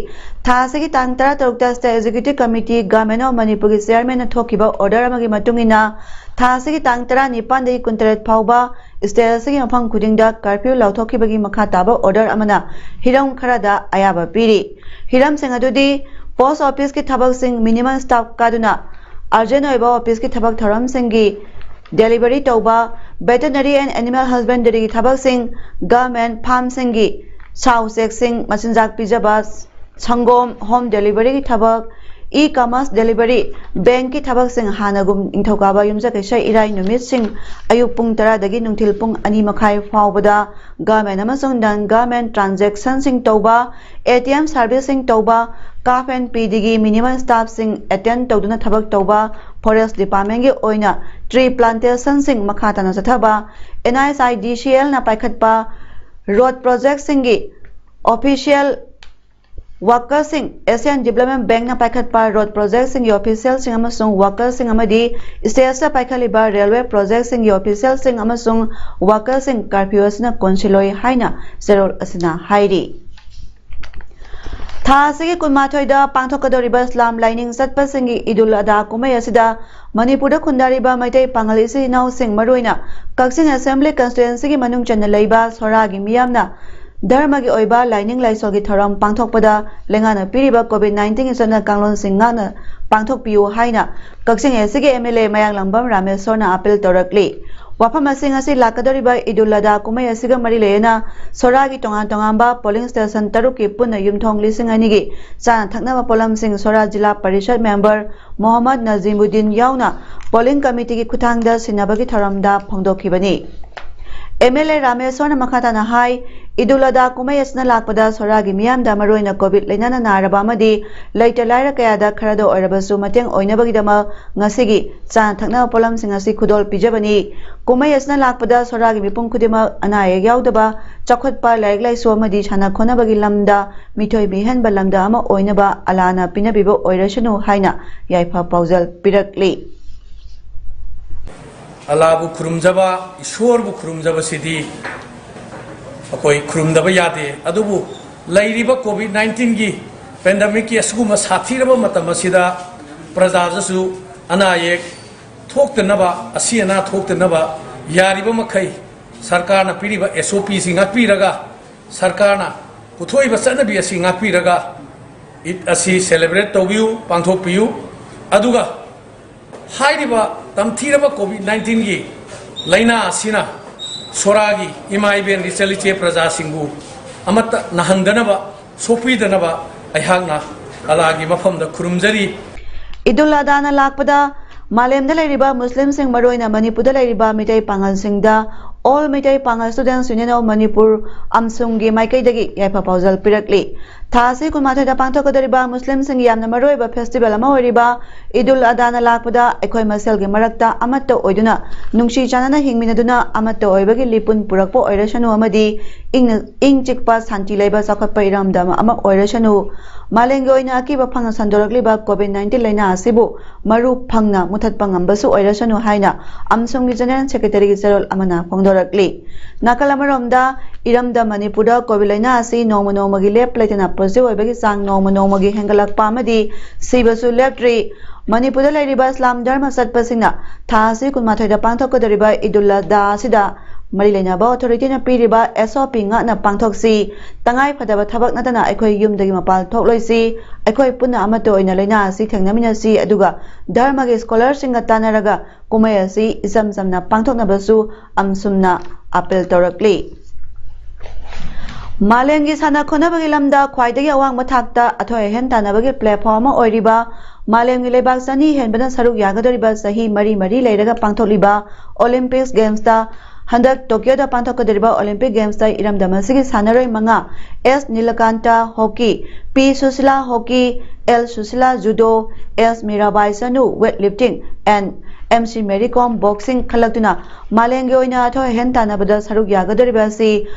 ꯊꯥ ꯑꯁꯤꯒꯤ ꯇꯥꯡ ꯇꯔꯥꯇꯔꯨꯛꯇ state executive committee, government of ꯃꯅꯤꯄꯨꯔꯒꯤ ꯆꯤꯌꯔꯃꯦꯟꯅ ꯊꯣꯛꯈꯤꯕ ꯑꯣꯔꯗꯔ ꯑꯃꯒꯤ ꯃꯇꯨꯡ ꯏꯟꯅ ꯊꯥ ꯑꯁꯤꯒꯤ ꯇꯥꯡ ꯇꯔꯥꯅꯤꯄꯥꯟꯗꯒꯤ ꯀꯨꯟꯇꯔꯦꯠ ꯐꯥꯎꯕ ꯁ꯭ꯇꯦꯠ ꯑꯁꯤꯒꯤ ꯃꯐꯝ ꯈꯨꯗꯤꯡꯗ ꯀꯥꯔꯐ꯭ꯌꯨ ꯂꯥꯎꯊꯣꯛꯈꯤꯕꯒꯤ ꯃꯈꯥ ꯇꯥꯕ ꯑꯣꯔꯗꯔ ꯑꯃꯅ ꯍꯤꯔꯝ ꯈꯔꯗ ꯑꯌꯥꯕ ꯄꯤꯔꯤ꯫ ꯍꯤꯔꯝꯁꯤꯡ ꯑꯗꯨꯗꯤ ꯄꯣꯁꯠ ꯑꯣꯐꯤꯁꯀꯤ ꯊꯕꯛꯁꯤꯡ ꯃꯤꯅꯤꯃꯝ ꯁ꯭ꯇꯥꯐ ꯀꯥꯗꯨꯅ ꯑꯔꯖꯦꯟ ꯑꯣꯏꯕ ꯑꯣꯐꯤꯁꯀꯤ ꯊꯕꯛ ꯊꯧꯔꯝꯁꯤꯡꯒꯤ ꯗꯦꯂꯤꯚꯔꯤ ꯇꯧꯕ, ꯚꯦꯇꯦꯅꯔꯤ ꯑꯦꯟ ꯑꯦꯅꯤꯃꯦꯜ ꯍꯁꯕꯦꯟꯗꯔꯤꯒꯤ ꯊꯕꯛꯁꯤꯡ, ꯒꯚꯔꯟꯃꯦꯟꯠ ꯐꯥꯔꯝꯁꯤꯡꯒꯤ ꯁꯥ ꯎꯆꯦꯛꯁꯤꯡ ꯃꯆꯤꯟꯖꯥꯛ ꯄꯤꯖꯕ, ꯁꯪꯒꯣꯝ ꯍꯣꯝ ꯗꯦꯂꯤꯚꯔꯤꯒꯤ ꯊꯕꯛ, ꯏ ꯀꯃꯔꯁ ꯗꯦꯂꯤꯚꯔꯤ, ꯕꯦꯡꯛꯀꯤ ꯊꯕꯛꯁꯤꯡ ꯍꯥꯟꯅꯒꯨꯝ ꯅꯤꯡꯊꯧꯀꯥꯕ, ꯌꯨꯝꯖꯀꯩꯁ, ꯏꯔꯥꯏ ꯅꯨꯃꯤꯠꯁꯤꯡ ꯑꯌꯨꯛ ꯄꯨꯡ ꯇꯔꯥꯗꯒꯤ ꯅꯨꯡꯊꯤꯜ ꯄꯨꯡ ꯑꯅꯤ ꯃꯈꯥꯏ ꯐꯥꯎꯕꯗ ꯒꯚꯔꯟꯃꯦꯟꯠ ꯑꯃꯁꯨꯡ ꯅꯟ ꯒꯚꯔꯟꯃꯦꯟꯠ ꯇ꯭ꯔꯥꯟꯖꯦꯛꯁꯟꯁꯤꯡ ꯇꯧꯕ, ꯑꯦ ꯇꯤ ꯑꯦꯝ ꯁꯥꯔꯚꯤꯁꯁꯤꯡ ꯇꯧꯕ, ꯀꯥꯐ ꯑꯦꯟ ꯄꯤꯗꯤꯒꯤ ꯃꯤꯅꯤꯃꯝ ꯁ꯭ꯇꯥꯐꯁꯤꯡ ꯑꯦꯇꯦꯟꯗ ꯇꯧꯗꯨꯅ ꯊꯕꯛ ꯇꯧꯕ, ꯐꯣꯔꯦꯁ ꯗꯤꯄꯥꯔꯠꯃꯦꯟꯠꯀꯤ ꯑꯣꯏꯅ ꯇ꯭ꯔꯤ ꯄ꯭ꯂꯥꯟꯇꯦꯁꯟꯁꯤꯡ ꯃꯈꯥ ꯇꯥꯅ ꯆꯠꯊꯕ, and I S I D ꯁꯤ ꯑꯦꯜꯅ ꯄꯥꯏꯈꯠꯄ ꯔꯣꯗ ꯄ꯭ꯔꯣꯖꯦꯛꯁꯤꯡꯒꯤ ꯑꯣꯐꯤꯁꯤꯌꯦꯜ ꯋꯥꯀꯔꯁꯤꯡ, ꯑꯦꯁꯤꯌꯥꯟ ꯗꯤꯕ꯭ꯂꯞꯃꯦꯟꯠ ꯕꯦꯡꯛꯅ ꯄꯥꯏꯈꯠꯄ ꯔꯣꯗ ꯄ꯭ꯔꯣꯖꯦꯛꯁꯤꯡꯒꯤ ꯑꯣꯐꯤꯁꯤꯌꯦꯜꯁꯤꯡ ꯑꯃꯁꯨꯡ ꯋꯥꯀꯔꯁꯤꯡ ꯑꯃꯗꯤ ꯁ꯭ꯇꯦꯠꯁꯇ ꯄꯥꯏꯈꯠꯂꯤꯕ ꯔꯦꯜꯋꯦ ꯄ꯭ꯔꯣꯖꯦꯛꯁꯤꯡꯒꯤ ꯑꯣꯐꯤꯁꯤꯌꯦꯜꯁꯤꯡ ꯑꯃꯁꯨꯡ ꯋꯥꯀꯔꯁꯤꯡ ꯀꯥꯔꯐ꯭ꯌꯨ ꯑꯁꯤꯅ ꯀꯣꯟꯁꯤꯜꯂꯣꯏ ꯍꯥꯏꯅ ꯆꯦꯔꯣꯜ ꯑꯁꯤꯅ ꯍꯥꯏꯔꯤ꯫ ꯊꯥ ꯑꯁꯤꯒꯤ ꯀꯨꯟꯃꯥꯊꯣꯏꯗ ꯄꯥꯡꯊꯣꯛꯀꯗꯧꯔꯤꯕ ꯏꯁꯂꯥꯝ ꯂꯥꯏꯅꯤꯡ ꯆꯠꯄꯁꯤꯡꯒꯤ ꯏꯗꯨꯜ ꯑꯗꯥ ꯀꯨꯝꯍꯩ ꯑꯁꯤꯗ ꯃꯅꯤꯄꯨꯔꯗ ꯈꯨꯟꯗꯥꯔꯤꯕ ꯃꯩꯇꯩ ꯄꯥꯉꯜ ꯏꯆꯤꯜ ꯏꯅꯥꯎꯁꯤꯡ, ꯃꯔꯨꯑꯣꯏꯅ ꯀꯛꯆꯤꯡ ꯑꯦꯁꯦꯝꯕ꯭ꯂꯤ ꯀꯟꯁꯇꯤꯇ꯭ꯋꯦꯟꯁꯤꯒꯤ ꯃꯅꯨꯡ ꯆꯟꯅ ꯂꯩꯕ ꯁꯣꯔꯥꯒꯤ ꯃꯤꯌꯥꯝꯅ ꯙꯔꯃꯒꯤ ꯑꯣꯏꯕ ꯂꯥꯏꯅꯤꯡ ꯂꯥꯏꯁꯣꯜꯒꯤ ꯊꯧꯔꯝ ꯄꯥꯡꯊꯣꯛꯄꯗ ꯂꯩꯉꯥꯛꯅ ꯄꯤꯔꯤꯕ ꯀꯣꯚꯤꯗ ꯅꯥꯏꯟꯇꯤꯟꯒꯤ ꯆꯠꯅ ꯀꯥꯡꯂꯣꯟꯁꯤꯡ ꯉꯥꯛꯅ ꯄꯥꯡꯊꯣꯛꯄꯤꯌꯨ ꯍꯥꯏꯅ ꯀꯛꯆꯤꯡ ꯑꯦ ꯁꯤꯒꯤ ꯑꯦꯝ ꯑꯦꯜ ꯑꯦ ꯃꯌꯥꯡꯂꯥꯡꯕꯝ ꯔꯥꯃꯦꯁꯣꯔꯅ ꯑꯥꯄꯤꯜ ꯇꯧꯔꯛꯂꯤ꯫ ꯋꯥꯐꯝ ꯑꯁꯤ ꯉꯁꯤ ꯂꯥꯛꯀꯗꯧꯔꯤꯕ ꯏꯗꯨꯜ ꯑꯗꯥ ꯀꯨꯝꯍꯩ ꯑꯁꯤꯒ ꯃꯔꯤ ꯂꯩꯅꯅ ꯁꯣꯔꯥꯒꯤ ꯇꯣꯉꯥꯟ ꯇꯣꯉꯥꯟꯕ ꯄꯣꯂꯤꯡ ꯁ꯭ꯇꯦꯁꯟ ꯇꯔꯨꯛꯀꯤ ꯄꯨꯟꯅ ꯌꯨꯝꯊꯣꯡ ꯂꯤꯁꯤꯡ ꯑꯅꯤꯒꯤ ꯆꯥꯅ ꯊꯛꯅꯕ ꯄꯣꯠꯂꯝꯁꯤꯡ ꯁꯣꯔꯥ ꯖꯤꯂꯥ ꯄꯔꯤꯁꯠ ꯃꯦꯝꯕꯔ ꯃꯣꯍꯝꯃꯗ ꯅꯖꯤꯃꯨꯗꯤꯟ ꯌꯥꯎꯅ ꯄꯣꯂꯤꯡ ꯀꯃꯤꯇꯤꯒꯤ ꯈꯨꯠꯊꯥꯡꯗ ꯁꯤꯟꯅꯕꯒꯤ ꯊꯧꯔꯝꯗ ꯐꯣꯡꯗꯣꯛꯈꯤꯕꯅꯤ꯫ ꯑꯦꯝ ꯑꯦꯜ ꯑꯦ ꯔꯥꯃꯦꯁꯣꯔꯅ ꯃꯈꯥ ꯇꯥꯅ ꯍꯥꯏ, ꯏꯗꯨꯜ ꯑꯗꯥ ꯀꯨꯝꯍꯩ ꯑꯁꯤꯅ ꯂꯥꯛꯄꯗ ꯁꯣꯔꯥꯒꯤ ꯃꯤꯌꯥꯝꯗ ꯃꯔꯨꯑꯣꯏꯅ ꯀꯣꯚꯤꯗ ꯂꯥꯏꯅꯥꯅ ꯅꯥꯔꯕ ꯑꯃꯗꯤ ꯂꯩꯇ ꯂꯥꯏꯔ ꯀꯌꯥꯗ ꯈꯔꯗ ꯑꯣꯏꯔꯕꯁꯨ ꯃꯇꯦꯡ ꯑꯣꯏꯅꯕꯒꯤꯗꯃꯛ ꯉꯁꯤꯒꯤ ꯆꯥꯅ ꯊꯛꯅꯕ ꯄꯣꯠꯂꯝꯁꯤꯡ ꯑꯁꯤ ꯈꯨꯗꯣꯜ ꯄꯤꯖꯕꯅꯤ꯫ ꯀꯨꯝꯍꯩ ꯑꯁꯤꯅ ꯂꯥꯛꯄꯗ ꯁꯣꯔꯥꯒꯤ ꯃꯤꯄꯨꯝ ꯈꯨꯗꯤꯡꯃꯛ ꯑꯅꯥ ꯑꯌꯦꯛ ꯌꯥꯎꯗꯕ, ꯆꯥꯎꯈꯠꯄ, ꯂꯥꯏꯔꯤꯛ ꯂꯥꯏꯁꯨ ꯑꯃꯗꯤ ꯁꯥꯟꯅ ꯈꯣꯠꯅꯕꯒꯤ ꯂꯝꯗ ꯃꯤꯊꯣꯏ ꯃꯤꯍꯦꯟꯕ ꯂꯝꯗ ꯑꯃ ꯑꯣꯏꯅꯕ ꯑꯂꯥꯅ ꯄꯤꯅꯕꯤꯕ ꯑꯣꯏꯔꯁꯅꯨ ꯍꯥꯏꯅ ꯌꯥꯏꯐ ꯄꯥꯎꯖꯦꯜ ꯄꯤꯔꯛꯂꯤ꯫ ꯑꯜꯂꯥꯕꯨ ꯈꯨꯔꯨꯝꯖꯕ, ꯏꯁꯣꯔꯕꯨ ꯈꯨꯔꯨꯝꯖꯕꯁꯤꯗꯤ ꯑꯩꯈꯣꯏ ꯈꯨꯔꯨꯝꯗꯕ ꯌꯥꯗꯦ꯫ ꯑꯗꯨꯕꯨ ꯂꯩꯔꯤꯕ ꯀꯣꯚꯤꯗ ꯅꯥꯏꯟꯇꯤꯟꯒꯤ ꯄꯦꯟꯗꯦꯃꯤꯛꯀꯤ ꯑꯁꯤꯒꯨꯝꯕ ꯁꯥꯊꯤꯔꯕ ꯃꯇꯝ ꯑꯁꯤꯗ ꯄ꯭ꯔꯖꯥꯗꯁꯨ ꯑꯅꯥ ꯑꯌꯦꯛ ꯊꯣꯛꯇꯅꯕ, ꯑꯁꯤ ꯑꯅꯥ ꯊꯣꯛꯇꯅꯕ ꯌꯥꯔꯤꯕ ꯃꯈꯩ ꯁꯔꯀꯥꯔꯅ ꯄꯤꯔꯤꯕ ꯑꯦꯁ ꯑꯣ ꯄꯤꯁꯤ ꯉꯥꯛꯄꯤꯔꯒ, ꯁꯔꯀꯥꯔꯅ ꯄꯨꯊꯣꯛꯏꯕ ꯆꯠꯅꯕꯤ ꯑꯁꯤ ꯉꯥꯛꯄꯤꯔꯒ ꯏꯗ ꯑꯁꯤ ꯁꯦꯂꯦꯕ꯭ꯔꯦꯠ ꯇꯧꯕꯤꯌꯨ, ꯄꯥꯡꯊꯣꯛꯄꯤꯌꯨ꯫ ꯑꯗꯨꯒ ꯍꯥꯏꯔꯤꯕ ꯇꯝꯊꯤꯔꯕ ꯀꯣꯚꯤꯗ ꯅꯥꯏꯟꯇꯤꯟꯒꯤ ꯂꯥꯏꯅꯥ ꯑꯁꯤꯅ ꯁꯣꯔꯥꯒꯤ ꯏꯃꯥ ꯏꯕꯦꯟ, ꯏꯆꯜ ꯏꯆꯦ ꯄ꯭ꯔꯖꯥꯁꯤꯡꯕꯨ ꯑꯃꯠꯇ ꯅꯥꯍꯟꯗꯅꯕ, ꯁꯣꯛꯄꯤꯗꯅꯕ ꯑꯩꯍꯥꯛꯅ ꯑꯜꯂꯥꯒꯤ ꯃꯐꯝꯗ ꯈꯨꯔꯨꯝꯖꯔꯤ꯫ ꯏꯗꯨꯜ ꯑꯗꯥꯅ ꯂꯥꯛꯄꯗ ꯃꯥꯂꯦꯝꯗ ꯂꯩꯔꯤꯕ ꯃꯨꯁꯂꯤꯝꯁꯤꯡ, ꯃꯔꯨꯑꯣꯏꯅ ꯃꯅꯤꯄꯨꯔꯗ ꯂꯩꯔꯤꯕ Meitei ꯄꯥꯉꯜꯁꯤꯡꯗ All Meitei Pangal Students Union of Manipur, ꯑꯝꯁꯨꯡꯒꯤ ꯃꯥꯏꯀꯩꯗꯒꯤ ꯌꯥꯏꯐ ꯄꯥꯎꯖꯦꯜ ꯄꯤꯔꯛꯂꯤ꯫ ꯊꯥ ꯑꯁꯤ ꯀꯨꯟꯃꯥꯊꯣꯏꯗ ꯄꯥꯡꯊꯣꯛꯀꯗꯧꯔꯤꯕ ꯃꯨꯁꯂꯤꯝꯁꯤꯡꯒꯤ ꯌꯥꯝꯅ ꯃꯔꯨꯑꯣꯏꯕ ꯐꯦꯁꯇꯤꯚꯦꯜ ꯑꯃ ꯑꯣꯏꯔꯤꯕ ꯏꯗꯨꯜ ꯑꯗꯥꯅ ꯂꯥꯛꯄꯗ ꯑꯩꯈꯣꯏ ꯃꯁꯦꯜꯒꯤ ꯃꯔꯛꯇ ꯑꯃꯠꯇ ꯑꯣꯏꯗꯨꯅ, ꯅꯨꯡꯁꯤ ꯆꯥꯟꯅꯅ ꯍꯤꯡꯃꯤꯟꯅꯗꯨꯅ ꯑꯃꯠꯇ ꯑꯣꯏꯕꯒꯤ ꯂꯤꯄꯨꯟ ꯄꯨꯔꯛꯄ ꯑꯣꯏꯔꯁꯅꯨ ꯑꯃꯗꯤ ꯏꯪꯅ, ꯏꯪ ꯆꯤꯛꯄ, ꯁꯥꯟꯇꯤ ꯂꯩꯕ, ꯆꯥꯎꯈꯠꯄ ꯏꯔꯝꯗꯝ ꯑꯃ ꯑꯣꯏꯔꯁꯅꯨ꯫ ꯃꯥꯂꯦꯝꯒꯤ ꯑꯣꯏꯅ ꯑꯀꯤꯕ ꯐꯪꯅ ꯁꯟꯗꯣꯔꯛꯂꯤꯕ ꯀꯣꯚꯤꯗ ꯅꯥꯏꯟꯇꯤꯟ ꯂꯥꯏꯅꯥ ꯑꯁꯤꯕꯨ ꯃꯔꯨ ꯐꯪꯅ ꯃꯨꯊꯠꯄ ꯉꯝꯕꯁꯨ ꯑꯣꯏꯔꯁꯅꯨ ꯍꯥꯏꯅ ꯑꯝꯁꯨꯡꯒꯤ ꯖꯦꯅꯦꯔꯦꯜ ꯁꯦꯀ꯭ꯔꯦꯇꯔꯤꯒꯤ ꯆꯦꯔꯣꯜ ꯑꯃꯅ ꯐꯣꯡꯗꯣꯔꯛꯂꯤ꯫ ꯅꯥꯀꯜ ꯑꯃꯔꯣꯝꯗ, ꯏꯔꯝꯗꯝ ꯃꯅꯤꯄꯨꯔꯗ ꯀꯣꯚꯤꯗ ꯂꯥꯏꯅꯥ ꯑꯁꯤ ꯅꯣꯡꯃ ꯅꯣꯡꯃꯒꯤ ꯂꯦꯞ ꯂꯩꯇꯅ ꯄꯣꯖꯤꯇꯤꯚ ꯑꯣꯏꯕꯒꯤ ꯆꯥꯡ ꯅꯣꯡꯃ ꯅꯣꯡꯃꯒꯤ ꯍꯦꯟꯒꯠꯂꯛꯄ ꯑꯃꯗꯤ ꯁꯤꯕꯁꯨ ꯂꯦꯞꯇ꯭ꯔꯤ꯫ ꯃꯅꯤꯄꯨꯔꯗ ꯂꯩꯔꯤꯕ ꯏꯁꯂꯥꯝ ꯙꯔꯃ ꯆꯠꯄꯁꯤꯡꯅ ꯊꯥ ꯑꯁꯤ ꯀꯨꯟꯃꯥꯊꯣꯏꯗ ꯄꯥꯡꯊꯣꯛꯀꯗꯧꯔꯤꯕ ꯏꯗꯨꯜ ꯑꯗꯥ ꯑꯁꯤꯗ ꯃꯔꯤ ꯂꯩꯅꯕ ꯑꯣꯊꯣꯔꯤꯇꯤꯅ ꯄꯤꯔꯤꯕ ꯑꯦꯁ ꯑꯣ ꯄꯤ ꯉꯥꯛꯅ ꯄꯥꯡꯊꯣꯛꯁꯤ꯫ ꯇꯉꯥꯏ ꯐꯗꯕ ꯊꯕꯛ ꯅꯠꯇꯅ ꯑꯩꯈꯣꯏ ꯌꯨꯝꯗꯒꯤ ꯃꯄꯥꯟ ꯊꯣꯛꯂꯣꯏꯁꯤ꯫ ꯑꯩꯈꯣꯏ ꯄꯨꯟꯅ ꯑꯃꯠꯇ ꯑꯣꯏꯅ ꯂꯥꯏꯅꯥ ꯑꯁꯤ ꯊꯦꯡꯅꯃꯤꯟꯅꯁꯤ, ꯑꯗꯨꯒ ꯙꯔꯃꯒꯤ ꯁ꯭ꯀꯣꯂꯔꯁꯤꯡꯒ ꯇꯥꯟꯅꯔꯒ ꯀꯨꯝꯍꯩ ꯑꯁꯤ ꯏꯆꯝ ꯆꯝꯅ ꯄꯥꯡꯊꯣꯛꯅꯕꯁꯨ ꯑꯝꯁꯨꯝꯅ ꯑꯥꯄꯤꯜ ꯇꯧꯔꯛꯂꯤ꯫ ꯃꯥꯂꯦꯝꯒꯤ ꯁꯥꯟꯅ ꯈꯣꯠꯅꯕꯒꯤ ꯂꯝꯗ ꯈ꯭ꯋꯥꯏꯗꯒꯤ ꯑꯋꯥꯡꯕ ꯊꯥꯛꯇ ꯑꯊꯣꯏ ꯑꯍꯦꯟ ꯇꯥꯟꯅꯕꯒꯤ ꯄ꯭ꯂꯦꯠꯐꯣꯝ ꯑꯃ ꯑꯣꯏꯔꯤꯕ, ꯃꯥꯂꯦꯝꯒꯤ ꯂꯩꯕꯥꯛ ꯆꯅꯤ ꯍꯦꯟꯕꯅ ꯁꯔꯨꯛ ꯌꯥꯒꯗꯧꯔꯤꯕ ꯆꯍꯤ ꯃꯔꯤ ꯃꯔꯤ ꯂꯩꯔꯒ ꯄꯥꯡꯊꯣꯛꯂꯤꯕ ꯑꯣꯂꯤꯝꯄꯤꯛꯁ ꯒꯦꯝꯁꯇ ꯍꯟꯗꯛ ꯇꯣꯀꯤꯌꯣꯗ ꯄꯥꯡꯊꯣꯛꯀꯗꯧꯔꯤꯕ ꯑꯣꯂꯤꯝꯄꯤꯛ ꯒꯦꯝꯁꯇ ꯏꯔꯝꯗꯝ ꯑꯁꯤꯒꯤ ꯁꯥꯟꯅꯔꯣꯏ ꯃꯉꯥ, S Nilakanta hockey, P Sushila hockey, L Sushila judo, S Mirabai Chanu weight lifting and M C Mary Kom boxing ꯈꯜꯂꯛꯇꯨꯅ ꯃꯥꯂꯦꯝꯒꯤ ꯑꯣꯏꯅ ꯑꯊꯣꯏ ꯑꯍꯦꯟ ꯇꯥꯟꯅꯕꯗ ꯁꯔꯨꯛ ꯌꯥꯒꯗꯧꯔꯤꯕ ꯑꯁꯤ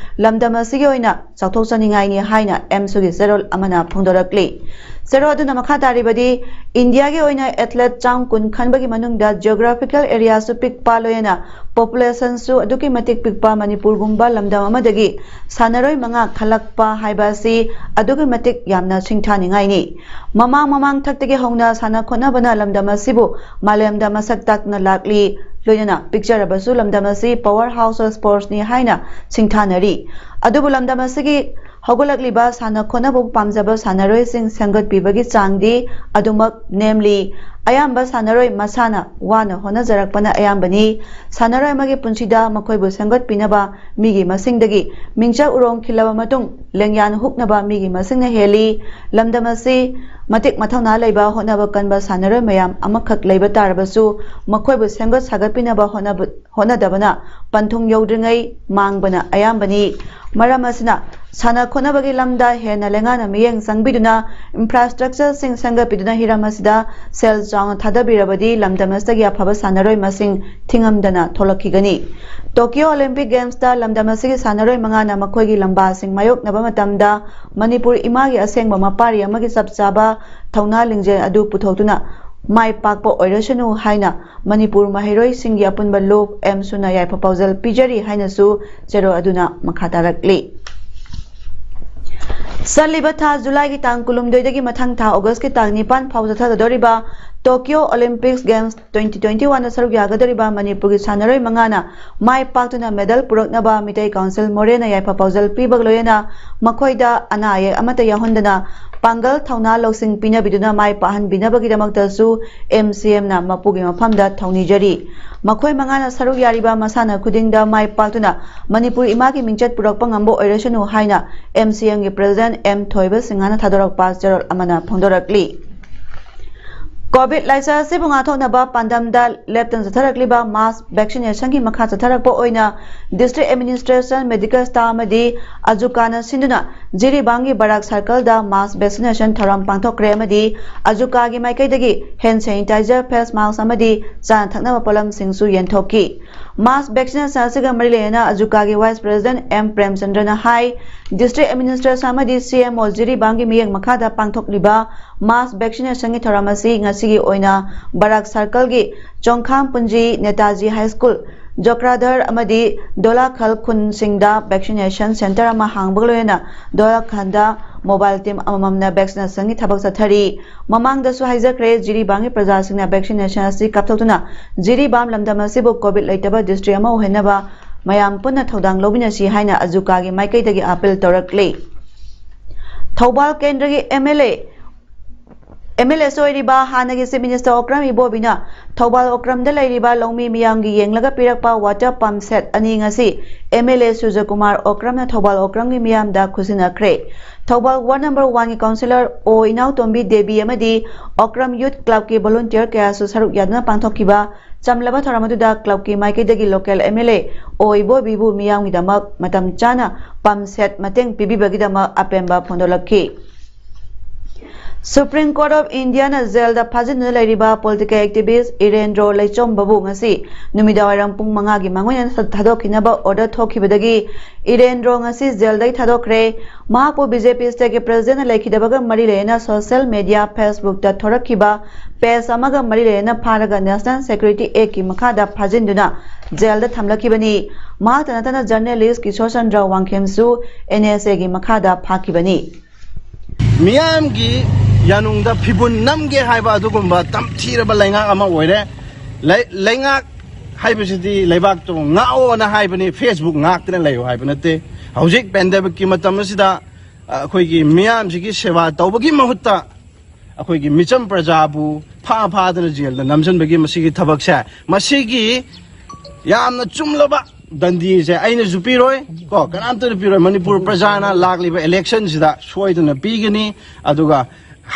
ꯂꯝꯗꯝ ꯑꯁꯤꯒꯤ ꯑꯣꯏꯅ ꯆꯥꯎꯊꯣꯛꯆꯅꯤꯡꯉꯥꯏꯅꯤ ꯍꯥꯏꯅ ꯑꯦꯝꯁꯨꯒꯤ ꯆꯦꯔꯣꯜ ꯑꯃꯅ ꯐꯣꯡꯗꯣꯔꯛꯂꯤ꯫ ꯆꯦꯔꯣꯜ ꯑꯗꯨꯅ ꯃꯈꯥ ꯇꯥꯔꯤꯕꯗꯤ, ꯏꯟꯗꯤꯌꯥꯒꯤ ꯑꯣꯏꯅ ꯑꯦꯊꯂꯦꯠ ꯆꯥꯝ ꯀꯨꯟ ꯈꯟꯕꯒꯤ ꯃꯅꯨꯡꯗ ꯖꯤꯑꯣꯒ꯭ꯔꯥꯐꯤꯀꯦꯜ ꯑꯦꯔꯤꯌꯥꯁꯨ ꯄꯤꯛꯄ, ꯂꯣꯏꯅꯅ ꯄꯣꯄꯨꯂꯦꯁꯟꯁꯨ ꯑꯗꯨꯛꯀꯤ ꯃꯇꯤꯛ ꯄꯤꯛꯄ ꯃꯅꯤꯄꯨꯔꯒꯨꯝꯕ ꯂꯝꯗꯝ ꯑꯃꯗꯒꯤ ꯁꯥꯟꯅꯔꯣꯏ ꯃꯉꯥ ꯈꯜꯂꯛꯄ ꯍꯥꯏꯕ ꯑꯁꯤ ꯑꯗꯨꯛꯀꯤ ꯃꯇꯤꯛ ꯌꯥꯝꯅ ꯁꯤꯡꯊꯥꯅꯤꯡꯉꯥꯏꯅꯤ꯫ ꯃꯃꯥꯡ ꯃꯃꯥꯡ ꯊꯛꯇꯒꯤ ꯍꯧꯅ ꯁꯥꯟꯅ ꯈꯣꯠꯅꯕꯅ ꯂꯝꯗꯝ ꯑꯁꯤꯕꯨ ꯃꯥꯂꯦꯝꯗ ꯃꯁꯛ ꯇꯥꯛꯇꯨꯅ ꯂꯥꯛꯂꯤ꯫ ꯂꯣꯏꯅꯅ ꯄꯤꯛꯆꯔꯕꯁꯨ ꯂꯝꯗꯝ ꯑꯁꯤ power house of sportsꯅꯤ ꯍꯥꯏꯅ ꯁꯤꯡꯊꯥꯅꯔꯤ꯫ ꯑꯗꯨꯕꯨ ꯂꯝꯗꯝ ꯑꯁꯤꯒꯤ ꯍꯧꯒꯠꯂꯛꯂꯤꯕ ꯁꯥꯟꯅ ꯈꯣꯠꯅꯕꯕꯨ ꯄꯥꯝꯖꯕ ꯁꯥꯟꯅꯔꯣꯏꯁꯤꯡ ꯁꯦꯝꯒꯠꯄꯤꯕꯒꯤ ꯆꯥꯡꯗꯤ ꯑꯗꯨꯃꯛ ꯅꯦꯝꯂꯤ꯫ ꯑꯌꯥꯝꯕ ꯁꯥꯟꯅꯔꯣꯏ ꯃꯁꯥꯅ ꯋꯥꯅ ꯍꯣꯠꯅꯖꯔꯛꯄꯅ ꯑꯌꯥꯝꯕꯅꯤ꯫ ꯁꯥꯟꯅꯔꯣꯏ ꯑꯃꯒꯤ ꯄꯨꯟꯁꯤꯗ ꯃꯈꯣꯏꯕꯨ ꯁꯦꯝꯒꯠꯄꯤꯅꯕ ꯃꯤꯒꯤ ꯃꯁꯤꯡꯗꯒꯤ ꯃꯤꯡꯆꯠ ꯎꯔꯣꯡ ꯈꯤꯜꯂꯕ ꯃꯇꯨꯡ ꯂꯦꯡꯌꯥꯟ ꯍꯨꯛꯅꯕ ꯃꯤꯒꯤ ꯃꯁꯤꯡꯅ ꯍꯦꯜꯂꯤ꯫ ꯂꯝꯗꯝ ꯑꯁꯤ ꯃꯇꯤꯛ ꯃꯊꯧꯅꯥ ꯂꯩꯕ, ꯍꯣꯠꯅꯕ ꯀꯟꯕ ꯁꯥꯟꯅꯔꯣꯏ ꯃꯌꯥꯝ ꯑꯃꯈꯛ ꯂꯩꯕ ꯇꯥꯔꯕꯁꯨ, ꯃꯈꯣꯏꯕꯨ ꯁꯦꯝꯒꯠ ꯁꯥꯒꯠꯄꯤꯅꯕ ꯍꯣꯠꯅꯕ, ꯍꯣꯠꯅꯗꯕꯅ ꯄꯟꯊꯨꯡ ꯌꯧꯗ꯭ꯔꯤꯉꯩ ꯃꯥꯡꯕꯅ ꯑꯌꯥꯝꯕꯅꯤ꯫ ꯃꯔꯝ ꯑꯁꯤꯅ, ꯁꯥꯟꯅ ꯈꯣꯠꯅꯕꯒꯤ ꯂꯝꯗ ꯍꯦꯟꯅ ꯂꯩꯉꯥꯛꯅ ꯃꯤꯠꯌꯦꯡ ꯆꯪꯕꯤꯗꯨꯅ, ꯏꯟꯐ꯭ꯔꯥꯁ꯭ꯇ꯭ꯔꯛꯆꯔꯁꯤꯡ ꯁꯦꯝꯒꯠꯄꯤꯗꯨꯅ ꯍꯤꯔꯝ ꯑꯁꯤꯗ ꯁꯦꯜ ꯆꯥꯎꯅ ꯊꯥꯗꯕꯤꯔꯕꯗꯤ ꯂꯝꯗꯝ ꯑꯁꯤꯗꯒꯤ ꯑꯐꯕ ꯁꯥꯟꯅꯔꯣꯏ ꯃꯁꯤꯡ ꯊꯤꯉꯝꯗꯅ ꯊꯣꯛꯂꯛꯈꯤꯒꯅꯤ꯫ ꯇꯣꯀꯤꯌꯣ ꯑꯣꯂꯤꯝꯄꯤꯛ ꯒꯦꯝꯁꯇ ꯂꯝꯗꯝ ꯑꯁꯤꯒꯤ ꯁꯥꯟꯅꯔꯣꯏ ꯃꯉꯥꯅ ꯃꯈꯣꯏꯒꯤ ꯂꯝꯕꯥꯁꯤꯡ ꯃꯥꯌꯣꯛꯅꯕ ꯃꯇꯝꯗ ꯃꯅꯤꯄꯨꯔ ꯏꯃꯥꯒꯤ ꯑꯁꯦꯡꯕ ꯃꯄꯥꯔꯤ ꯑꯃꯒꯤ ꯆꯞ ꯆꯥꯕ ꯊꯧꯅꯥ ꯂꯤꯡꯖꯦꯜ ꯑꯗꯨ ꯄꯨꯊꯣꯛꯇꯨꯅ ꯃꯥꯏ ꯄꯥꯛꯄ ꯑꯣꯏꯔꯁꯅꯨ ꯍꯥꯏꯅ ꯃꯅꯤꯄꯨꯔ ꯃꯍꯩꯔꯣꯏꯁꯤꯡꯒꯤ ꯑꯄꯨꯟꯕ ꯂꯨꯞ ꯑꯦꯝꯁꯨꯅ ꯌꯥꯏꯐ ꯄꯥꯎꯖꯦꯜ ꯄꯤꯖꯔꯤ ꯍꯥꯏꯅꯁꯨ ꯆꯦꯔꯣꯜ ꯑꯗꯨꯅ ꯃꯈꯥ ꯇꯥꯔꯛꯂꯤ꯫ ꯆꯠꯂꯤꯕ ꯊꯥ ꯖꯨꯂꯥꯏꯒꯤ ꯇꯥꯡ ꯀꯨꯟꯍꯨꯝꯗꯣꯏꯗꯒꯤ ꯃꯊꯪ ꯊꯥ ꯑꯣꯒꯁꯀꯤ ꯇꯥꯡ ꯅꯤꯄꯥꯟ ꯐꯥꯎ ꯆꯠꯊꯒꯗꯧꯔꯤꯕ Tokyo Olympics Games twenty twenty-one ꯗ ꯁꯔꯨꯛ ꯌꯥꯒꯗꯧꯔꯤꯕ ꯃꯅꯤꯄꯨꯔꯒꯤ ꯁꯥꯟꯅꯔꯣꯏ ꯃꯉꯥꯅ ꯃꯥꯏ ꯄꯥꯛꯇꯨꯅ ꯃꯦꯗꯜ ꯄꯨꯔꯛꯅꯕ ꯃꯤꯇꯩ ꯀꯥꯎꯟꯁꯤꯜ ꯃꯣꯔꯦꯅ ꯌꯥꯏꯐ ꯄꯥꯎꯖꯦꯜ ꯄꯤꯕꯒ ꯂꯣꯏꯅꯅ ꯃꯈꯣꯏꯗ ꯑꯅꯥ ꯑꯌꯦꯛ ꯑꯃꯠꯇ ꯌꯥꯎꯍꯟꯗꯅ ꯄꯥꯡꯒꯜ ꯊꯧꯅꯥ ꯂꯧꯁꯤꯡ ꯄꯤꯅꯕꯤꯗꯨꯅ ꯃꯥꯏ ꯄꯥꯛꯍꯟꯕꯤꯅꯕꯒꯤꯗꯃꯛꯇꯁꯨ ꯑꯦꯝ ꯁꯤ ꯑꯦꯝꯅ ꯃꯄꯨꯒꯤ ꯃꯐꯝꯗ ꯊꯧꯅꯤꯖꯔꯤ꯫ ꯃꯈꯣꯏ ꯃꯉꯥꯅ ꯁꯔꯨꯛ ꯌꯥꯔꯤꯕ ꯃꯁꯥꯟꯅ ꯈꯨꯗꯤꯡꯗ ꯃꯥꯏ ꯄꯥꯛꯇꯨꯅ ꯃꯅꯤꯄꯨꯔ ꯏꯃꯥꯒꯤ ꯃꯤꯡꯆꯠ ꯄꯨꯔꯛꯄ ꯉꯝꯕ ꯑꯣꯏꯔꯁꯅꯨ ꯍꯥꯏꯅ ꯑꯦꯝ ꯁꯤ ꯑꯦꯝꯒꯤ ꯄ꯭ꯔꯦꯁꯤꯗꯦꯟꯠ ꯑꯦꯝ ꯊꯣꯏꯕ ꯁꯤꯡꯍꯅ ꯊꯥꯗꯣꯔꯛꯄ ꯆꯦꯔꯣꯜ ꯑꯃꯅ ꯐꯣꯡꯗꯣꯔꯛꯂꯤ꯫ ꯀꯣꯚꯤꯗ ꯂꯥꯏꯆꯠ ꯑꯁꯤꯕꯨ ꯉꯥꯛꯊꯣꯛꯅꯕ ꯄꯥꯟꯗꯝꯗ ꯂꯦꯞꯇꯅ ꯆꯠꯊꯔꯛꯂꯤꯕ ꯃꯥꯁ ꯚꯦꯛꯁꯤꯅꯦꯁꯟꯒꯤ ꯃꯈꯥ ꯆꯠꯊꯔꯛꯄ ꯑꯣꯏꯅ ꯗꯤꯁꯇ꯭ꯔꯤꯛ ꯑꯦꯗꯃꯤꯅꯤꯁꯇ꯭ꯔꯦꯁꯟ, ꯃꯦꯗꯤꯀꯦꯜ ꯁ꯭ꯇꯥꯐ ꯑꯃꯗꯤ ꯑꯖꯨꯀꯥꯅ ꯁꯤꯟꯗꯨꯅ ꯖꯤꯔꯤꯕꯥꯝꯒꯤ ꯕꯔꯥꯛ ꯁꯔꯀꯜꯗ ꯃꯥꯁ ꯚꯦꯛꯁꯤꯅꯦꯁꯟ ꯊꯧꯔꯝ ꯄꯥꯡꯊꯣꯛꯈ꯭ꯔꯦ ꯑꯃꯗꯤ ꯑꯖꯨꯀꯥꯒꯤ ꯃꯥꯏꯀꯩꯗꯒꯤ ꯍꯦꯟ ꯁꯦꯅꯤꯇꯥꯏꯖꯔ, ꯐꯦꯁ ꯃꯥꯁꯛ ꯑꯃꯗꯤ ꯆꯥꯅ ꯊꯛꯅꯕ ꯄꯣꯠꯂꯝꯁꯤꯡꯁꯨ ꯌꯦꯟꯊꯣꯛꯈꯤ꯫ ꯃꯥꯁ ꯚꯦꯛꯁꯤꯅꯦꯁꯟ ꯑꯁꯤꯒ ꯃꯔꯤ ꯂꯩꯅꯅ ꯑꯖꯨꯀꯥꯒꯤ ꯚꯥꯏꯁ ꯄ꯭ꯔꯦꯁꯤꯗꯦꯟꯠ ꯑꯦꯝ ꯄ꯭ꯔꯦꯝꯆꯟꯗ꯭ꯔꯅ ꯍꯥꯏ, ꯗꯤꯁꯇ꯭ꯔꯤꯛ ꯑꯦꯗꯃꯤꯅꯤꯁꯇ꯭ꯔꯦꯁꯟ ꯑꯃꯗꯤ ꯁꯤ ꯑꯦꯝ ꯑꯣ ꯖꯤꯔꯤꯕꯥꯝꯒꯤ ꯃꯤꯠꯌꯦꯡ ꯃꯈꯥꯗ ꯄꯥꯡꯊꯣꯛꯂꯤꯕ ꯃꯥꯁ ꯚꯦꯛꯁꯤꯅꯦꯁꯟꯒꯤ ꯊꯧꯔꯝ ꯑꯁꯤ ꯉꯁꯤꯒꯤ ꯑꯣꯏꯅ ꯕꯔꯥꯛ ꯁꯔꯀꯜꯒꯤ ꯆꯣꯡꯈꯥꯝ ꯄꯨꯟꯖꯤ, ꯅꯦꯇꯥꯖꯤ ꯍꯥꯏ ꯁ꯭ꯀꯨꯜ, ꯖꯣꯀ꯭ꯔꯥꯙꯔ ꯑꯃꯗꯤ ꯗꯣꯂꯥꯈꯜ ꯈꯨꯟꯁꯤꯡꯗ ꯚꯦꯛꯁꯤꯅꯦꯁꯟ ꯁꯦꯟꯇꯔ ꯑꯃ ꯍꯥꯡꯕꯒ ꯂꯣꯏꯅꯅ ꯗꯣꯂꯥꯈꯜꯗ ꯃꯣꯕꯥꯏꯜ ꯇꯤꯝ ꯑꯃꯃꯝꯅ ꯚꯦꯛꯁꯤꯅꯦꯁꯟꯒꯤ ꯊꯕꯛ ꯆꯠꯊꯔꯤ꯫ ꯃꯃꯥꯡꯗꯁꯨ ꯍꯥꯏꯖꯈ꯭ꯔꯦ, ꯖꯤꯔꯤꯕꯥꯝꯒꯤ ꯄ꯭ꯔꯖꯥꯁꯤꯡꯅ ꯚꯦꯛꯁꯤꯅꯦꯁꯟ ꯑꯁꯤ ꯀꯥꯞꯊꯣꯛꯇꯨꯅ ꯖꯤꯔꯤꯕꯥꯝ ꯂꯝꯗꯝ ꯑꯁꯤꯕꯨ ꯀꯣꯚꯤꯗ ꯂꯩꯇꯕ ꯗꯤꯁꯇ꯭ꯔꯤꯛ ꯑꯃ ꯑꯣꯏꯍꯟꯅꯕ ꯃꯌꯥꯝ ꯄꯨꯟꯅ ꯊꯧꯗꯥꯡ ꯂꯧꯃꯤꯟꯅꯁꯤ ꯍꯥꯏꯅ ꯑꯖꯨꯀꯥꯒꯤ ꯃꯥꯏꯀꯩꯗꯒꯤ ꯑꯥꯄꯤꯜ ꯇꯧꯔꯛꯂꯤ꯫ ꯊꯧꯕꯥꯜ ꯀꯦꯟꯗ꯭ꯔꯒꯤ M L A, M L S ꯑꯣꯏꯔꯤꯕ ꯍꯥꯟꯅꯒꯤ ꯆꯤꯐ ꯃꯤꯅꯤꯁꯇꯔ ꯑꯣꯀ꯭ꯔꯝ ꯏꯕꯣꯕꯤꯅ ꯊꯧꯕꯥꯜ ꯑꯣꯀ꯭ꯔꯝꯗ ꯂꯩꯔꯤꯕ ꯂꯧꯃꯤ ꯃꯤꯌꯥꯝꯒꯤ ꯌꯦꯡꯂꯒ ꯄꯤꯔꯛꯄ ꯋꯥꯇꯔ ꯄꯝꯞ ꯁꯦꯠ ꯑꯅꯤ ꯉꯁꯤ ꯑꯦꯝ ꯑꯦꯜ ꯑꯦ ꯁꯨꯔꯖꯀꯨꯃꯥꯔ ꯑꯣꯀ꯭ꯔꯝꯅ ꯊꯧꯕꯥꯜ ꯑꯣꯀ꯭ꯔꯝꯒꯤ ꯃꯤꯌꯥꯝꯗ ꯈꯨꯠꯁꯤꯟꯅꯈ꯭ꯔꯦ꯫ ꯊꯧꯕꯥꯜ ꯋꯥꯔꯗ ꯅꯝꯕꯔ ꯋꯥꯟꯒꯤ ꯀꯥꯎꯟꯁꯤꯂꯔ ꯑꯣ ꯏꯅꯥꯎꯇꯣꯝꯕꯤ ꯗꯦꯕꯤ ꯑꯃꯗꯤ ꯑꯣꯀ꯭ꯔꯝ ꯌꯨꯊ ꯀ꯭ꯂꯕꯀꯤ ꯚꯣꯂꯨꯟꯇꯤꯌꯔ ꯀꯌꯥꯁꯨ ꯁꯔꯨꯛ ꯌꯥꯗꯨꯅ ꯄꯥꯡꯊꯣꯛꯈꯤꯕ ꯆꯝꯂꯕ ꯊꯧꯔꯝ ꯑꯗꯨꯗ ꯀ꯭ꯂꯕꯀꯤ ꯃꯥꯏꯀꯩꯗꯒꯤ ꯂꯣꯀꯦꯜ ꯑꯦꯝ ꯑꯦꯜ ꯑꯦ ꯑꯣ ꯏꯕꯣꯕꯤꯕꯨ ꯃꯤꯌꯥꯝꯒꯤꯗꯃꯛ ꯃꯇꯝ ꯆꯥꯅ ꯄꯝꯞ ꯁꯦꯠ ꯃꯇꯦꯡ ꯄꯤꯕꯤꯕꯒꯤꯗꯃꯛ ꯑꯄꯦꯟꯕ ꯐꯣꯡꯗꯣꯛꯂꯛꯈꯤ꯫ ꯁꯨꯄ꯭ꯔꯤꯝ ꯀꯣꯔꯠ ꯑꯣꯐ ꯏꯟꯗꯤꯌꯥꯅ ꯖꯦꯜꯗ ꯐꯥꯖꯤꯟꯗꯨꯅ ꯂꯩꯔꯤꯕ ꯄꯣꯂꯤꯇꯤꯀꯦꯜ ꯑꯦꯛꯇꯤꯚꯤꯁ ꯏꯔꯦꯟꯗ꯭ꯔꯣ ꯂꯩꯆꯣꯝꯕꯕꯨ ꯉꯁꯤ ꯅꯨꯃꯤꯗꯥꯡꯋꯥꯏꯔꯝ ꯄꯨꯡ ꯃꯉꯥꯒꯤ ꯃꯥꯡꯑꯣꯏꯅꯅ ꯊꯥꯗꯣꯛꯈꯤꯅꯕ ꯑꯣꯔꯗꯔ ꯊꯣꯛꯈꯤꯕꯗꯒꯤ ꯏꯔꯦꯟꯗ꯭ꯔꯣ ꯉꯁꯤ ꯖꯦꯜꯗꯒꯤ ꯊꯥꯗꯣꯛꯈ꯭ꯔꯦ꯫ ꯃꯍꯥꯛꯄꯨ ꯕꯤ ꯖꯦ ꯄꯤ ꯁ꯭ꯇꯦꯠꯀꯤ ꯄ꯭ꯔꯦꯁꯤꯗꯦꯟꯠꯅ ꯂꯩꯈꯤꯗꯕꯒ ꯃꯔꯤ ꯂꯩꯅꯅ ꯁꯣꯁꯤꯌꯦꯜ ꯃꯦꯗꯤꯌꯥ ꯐꯦꯁꯕꯨꯛꯇ ꯊꯣꯔꯛꯈꯤꯕ ꯄꯦꯖ ꯑꯃꯒ ꯃꯔꯤ ꯂꯩꯅꯅ ꯐꯥꯔꯒ ꯅꯦꯁꯅꯦꯜ ꯁꯦꯀ꯭ꯌꯨꯔꯤꯇꯤ ꯑꯦꯛꯀꯤ ꯃꯈꯥꯗ ꯐꯥꯖꯤꯟꯗꯨꯅ ꯖꯦꯜꯗ ꯊꯝꯂꯛꯈꯤꯕꯅꯤ꯫ ꯃꯍꯥꯛꯇ ꯅꯠꯇꯅ ꯖꯔꯅꯦꯂꯤꯁ ꯀꯤꯁꯣꯔ ꯆꯟꯗ꯭ꯔ ꯋꯥꯡꯈꯦꯝꯁꯨ ꯑꯦꯟ ꯑꯦꯁ ꯑꯦꯒꯤ ꯃꯈꯥꯗ ꯐꯥꯈꯤꯕꯅꯤ꯫ ꯃꯤꯌꯥꯝꯒꯤ ꯌꯥꯅꯨꯡꯗ ꯐꯤꯕꯨꯟ ꯅꯝꯒꯦ ꯍꯥꯏꯕ ꯑꯗꯨꯒꯨꯝꯕ ꯇꯝꯊꯤꯔꯕ ꯂꯩꯉꯥꯛ ꯑꯃ ꯑꯣꯏꯔꯦ꯫ ꯂꯩ-, ꯂꯩꯉꯥꯛ ꯍꯥꯏꯕꯁꯤꯗꯤ ꯂꯩꯕꯥꯛꯇꯣ ꯉꯥꯛꯑꯣꯅ ꯍꯥꯏꯕꯅꯤ, Facebook ꯉꯥꯛꯇꯅ ꯂꯩꯌꯨ ꯍꯥꯏꯕ ꯅꯠꯇꯦ꯫ ꯍꯧꯖꯤꯛ pandemicꯀꯤ ꯃꯇꯝ ꯑꯁꯤꯗ, ꯑ, ꯑꯩꯈꯣꯏꯒꯤ ꯃꯤꯌꯥꯝꯁꯤꯒꯤ ꯁꯦꯕꯥ ꯇꯧꯕꯒꯤ ꯃꯍꯨꯠꯇ ꯑꯩꯈꯣꯏꯒꯤ ꯃꯤꯆꯝ ꯄ꯭ꯔꯖꯥꯕꯨ ꯐꯥ ꯐꯥꯗꯅ ꯖꯦꯜꯗ ꯅꯝꯁꯤꯟꯕꯒꯤ ꯃꯁꯤꯒꯤ ꯊꯕꯛꯁꯦ, ꯃꯁꯤꯒꯤ ꯌꯥꯝꯅ ꯆꯨꯝꯂꯕ ꯗꯟꯗꯤꯁꯦ ꯑꯩꯅꯁꯨ ꯄꯤꯔꯣꯏ, ꯀꯣ, ꯀꯅꯥꯝꯇꯅ ꯄꯤꯔꯣꯏ꯫ ꯃꯅꯤꯄꯨꯔ ꯄ꯭ꯔꯖꯥꯅ ꯂꯥꯛꯂꯤꯕ electionꯁꯤꯗ ꯁꯣꯏꯗꯅ ꯄꯤꯒꯅꯤ꯫ ꯑꯗꯨꯒ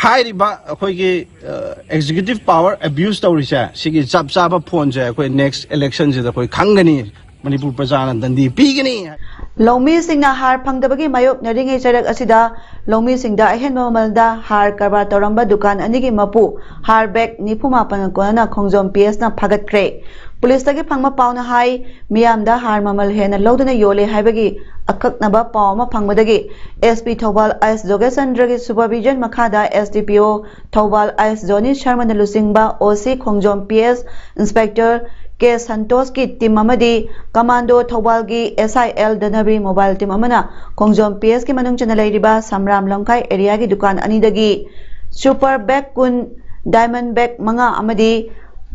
ꯍꯥꯏꯔꯤꯕ ꯑꯩꯈꯣꯏꯒꯤ, ꯑ, executive power abuse ꯇꯧꯔꯤꯁꯦ, ꯁꯤꯒꯤ ꯆꯞ ꯆꯥꯕ ꯐꯣꯟꯁꯦ ꯑꯩꯈꯣꯏ next electionꯁꯤꯗ ꯑꯩꯈꯣꯏ ꯈꯪꯒꯅꯤ꯫ ꯃꯅꯤꯄꯨꯔ ꯄ꯭ꯔꯖꯥꯅ ꯗꯟꯗꯤ ꯄꯤꯒꯅꯤ꯫ ꯂꯧꯃꯤꯁꯤꯡꯅ ꯍꯥꯔ ꯐꯪꯗꯕꯒꯤ ꯃꯥꯌꯣꯛꯅꯔꯤꯉꯩ ꯆꯩꯔꯛ ꯑꯁꯤꯗ ꯂꯧꯃꯤꯁꯤꯡꯗ ꯑꯍꯦꯟꯕ ꯃꯃꯜꯗ ꯍꯥꯔ ꯀꯔꯕꯥꯔ ꯇꯧꯔꯝꯕ ꯗꯨꯀꯥꯟ ꯑꯅꯤꯒꯤ ꯃꯄꯨ ꯍꯥꯔ ꯕꯦꯒ ꯅꯤꯐꯨ ꯃꯥꯄꯟ ꯀꯣꯟꯅꯅ ꯈꯣꯡꯖꯣꯝ ꯄꯤ ꯑꯦꯁꯅ ꯐꯥꯒꯠꯈ꯭ꯔꯦ꯫ ꯄꯨꯂꯤꯁꯇꯒꯤ ꯐꯪꯕ ꯄꯥꯎꯅ ꯍꯥꯏ, ꯃꯤꯌꯥꯝꯗ ꯍꯥꯔ ꯃꯃꯜ ꯍꯦꯟꯅ ꯂꯧꯗꯨꯅ ꯌꯣꯜꯂꯦ ꯍꯥꯏꯕꯒꯤ ꯑꯀꯛꯅꯕ ꯄꯥꯎ ꯑꯃ ꯐꯪꯕꯗꯒꯤ ꯑꯦꯁ ꯄꯤ ꯊꯧꯕꯥꯜ ꯑꯩꯆ ꯖꯣꯒꯦꯁꯆꯟꯗ꯭ꯔꯒꯤ supervision ꯃꯈꯥꯗ ꯑꯦꯁ ꯗꯤ ꯄꯤ ꯑꯣ ꯊꯧꯕꯥꯜ ꯑꯩꯆ ꯖꯣꯅꯤ ꯁꯔꯃꯅ ꯂꯨꯆꯤꯡꯕ ꯑꯣ ꯁꯤ ꯈꯣꯡꯖꯣꯝ ꯄꯤ ꯑꯦꯁ, ꯏꯟꯁꯄꯦꯛꯇꯔ ꯀꯦ ꯁꯟꯇꯣꯁꯀꯤ ꯇꯤꯝ ꯑꯃꯗꯤ ꯀꯃꯥꯟꯗꯣ ꯊꯧꯕꯥꯜꯒꯤ ꯑꯦꯁ ꯑꯥꯏ ꯑꯦꯜ ꯙꯅꯕꯤꯔ ꯃꯣꯕꯥꯏꯜ ꯇꯤꯝ ꯑꯃꯅ ꯈꯣꯡꯖꯣꯝ ꯄꯤ ꯑꯦꯁꯀꯤ ꯃꯅꯨꯡ ꯆꯟꯅ ꯂꯩꯔꯤꯕ ꯁꯝꯔꯥꯝ ꯂꯝꯈꯥꯏ ꯑꯦꯔꯤꯌꯥꯒꯤ ꯗꯨꯀꯥꯟ ꯑꯅꯤꯗꯒꯤ ꯁꯨꯄꯔ ꯕꯦꯒ ꯀꯨꯟ, ꯗꯥꯏꯃꯟ ꯕꯦꯒ ꯃꯉꯥ ꯑꯃꯗꯤ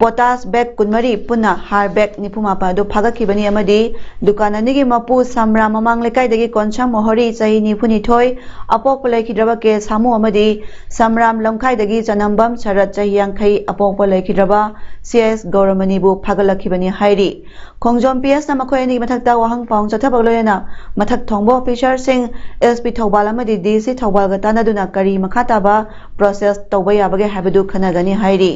ꯄꯣꯇꯥꯁ ꯕꯦꯒ ꯀꯨꯟꯃꯔꯤ ꯄꯨꯟꯅ ꯍꯥꯔ ꯕꯦꯒ ꯅꯤꯐꯨ ꯃꯥꯄꯟ ꯑꯗꯨ ꯐꯥꯒꯠꯈꯤꯕꯅꯤ ꯑꯃꯗꯤ ꯗꯨꯀꯥꯟ ꯑꯅꯤꯒꯤ ꯃꯄꯨ ꯁꯝꯔꯥꯝ ꯃꯃꯥꯡ ꯂꯩꯀꯥꯏꯗꯒꯤ ꯀꯣꯟꯁꯝ ꯃꯣꯍꯣꯔꯤ ꯆꯍꯤ ꯅꯤꯐꯨꯅꯤꯊꯣꯏ, ꯑꯄꯣꯛꯄ ꯂꯩꯈꯤꯗ꯭ꯔꯕ ꯀꯦ ꯁꯥꯃꯨ ꯑꯃꯗꯤ ꯁꯝꯔꯥꯝ ꯂꯝꯈꯥꯏꯗꯒꯤ ꯆꯅꯝꯕꯝ ꯁꯔꯠ ꯆꯍꯤ ꯌꯥꯡꯈꯩ, ꯑꯄꯣꯛꯄ ꯂꯩꯈꯤꯗ꯭ꯔꯕ ꯁꯤ ꯑꯦꯁ ꯒꯧꯔꯃꯅꯤꯕꯨ ꯐꯥꯒꯠꯂꯛꯈꯤꯕꯅꯤ ꯍꯥꯏꯔꯤ꯫ ꯈꯣꯡꯖꯣꯝ ꯄꯤ ꯑꯦꯁꯅ ꯃꯈꯣꯏ ꯑꯅꯤꯒꯤ ꯃꯊꯛꯇ ꯋꯥꯍꯪ ꯄꯥꯎꯍꯪ ꯆꯠꯊꯕꯒ ꯂꯣꯏꯅꯅ ꯃꯊꯛ ꯊꯣꯡꯕ ꯑꯣꯐꯤꯁꯥꯔꯁꯤꯡ, ꯑꯦꯁ ꯄꯤ ꯊꯧꯕꯥꯜ ꯑꯃꯗꯤ ꯗꯤ ꯁꯤ ꯊꯧꯕꯥꯜꯒ ꯇꯥꯟꯅꯗꯨꯅ ꯀꯔꯤ ꯃꯈꯥ ꯇꯥꯕ ꯄ꯭ꯔꯣꯁꯦꯁ ꯇꯧꯕ ꯌꯥꯕꯒꯦ ꯍꯥꯏꯕꯗꯨ ꯈꯟꯅꯒꯅꯤ ꯍꯥꯏꯔꯤ꯫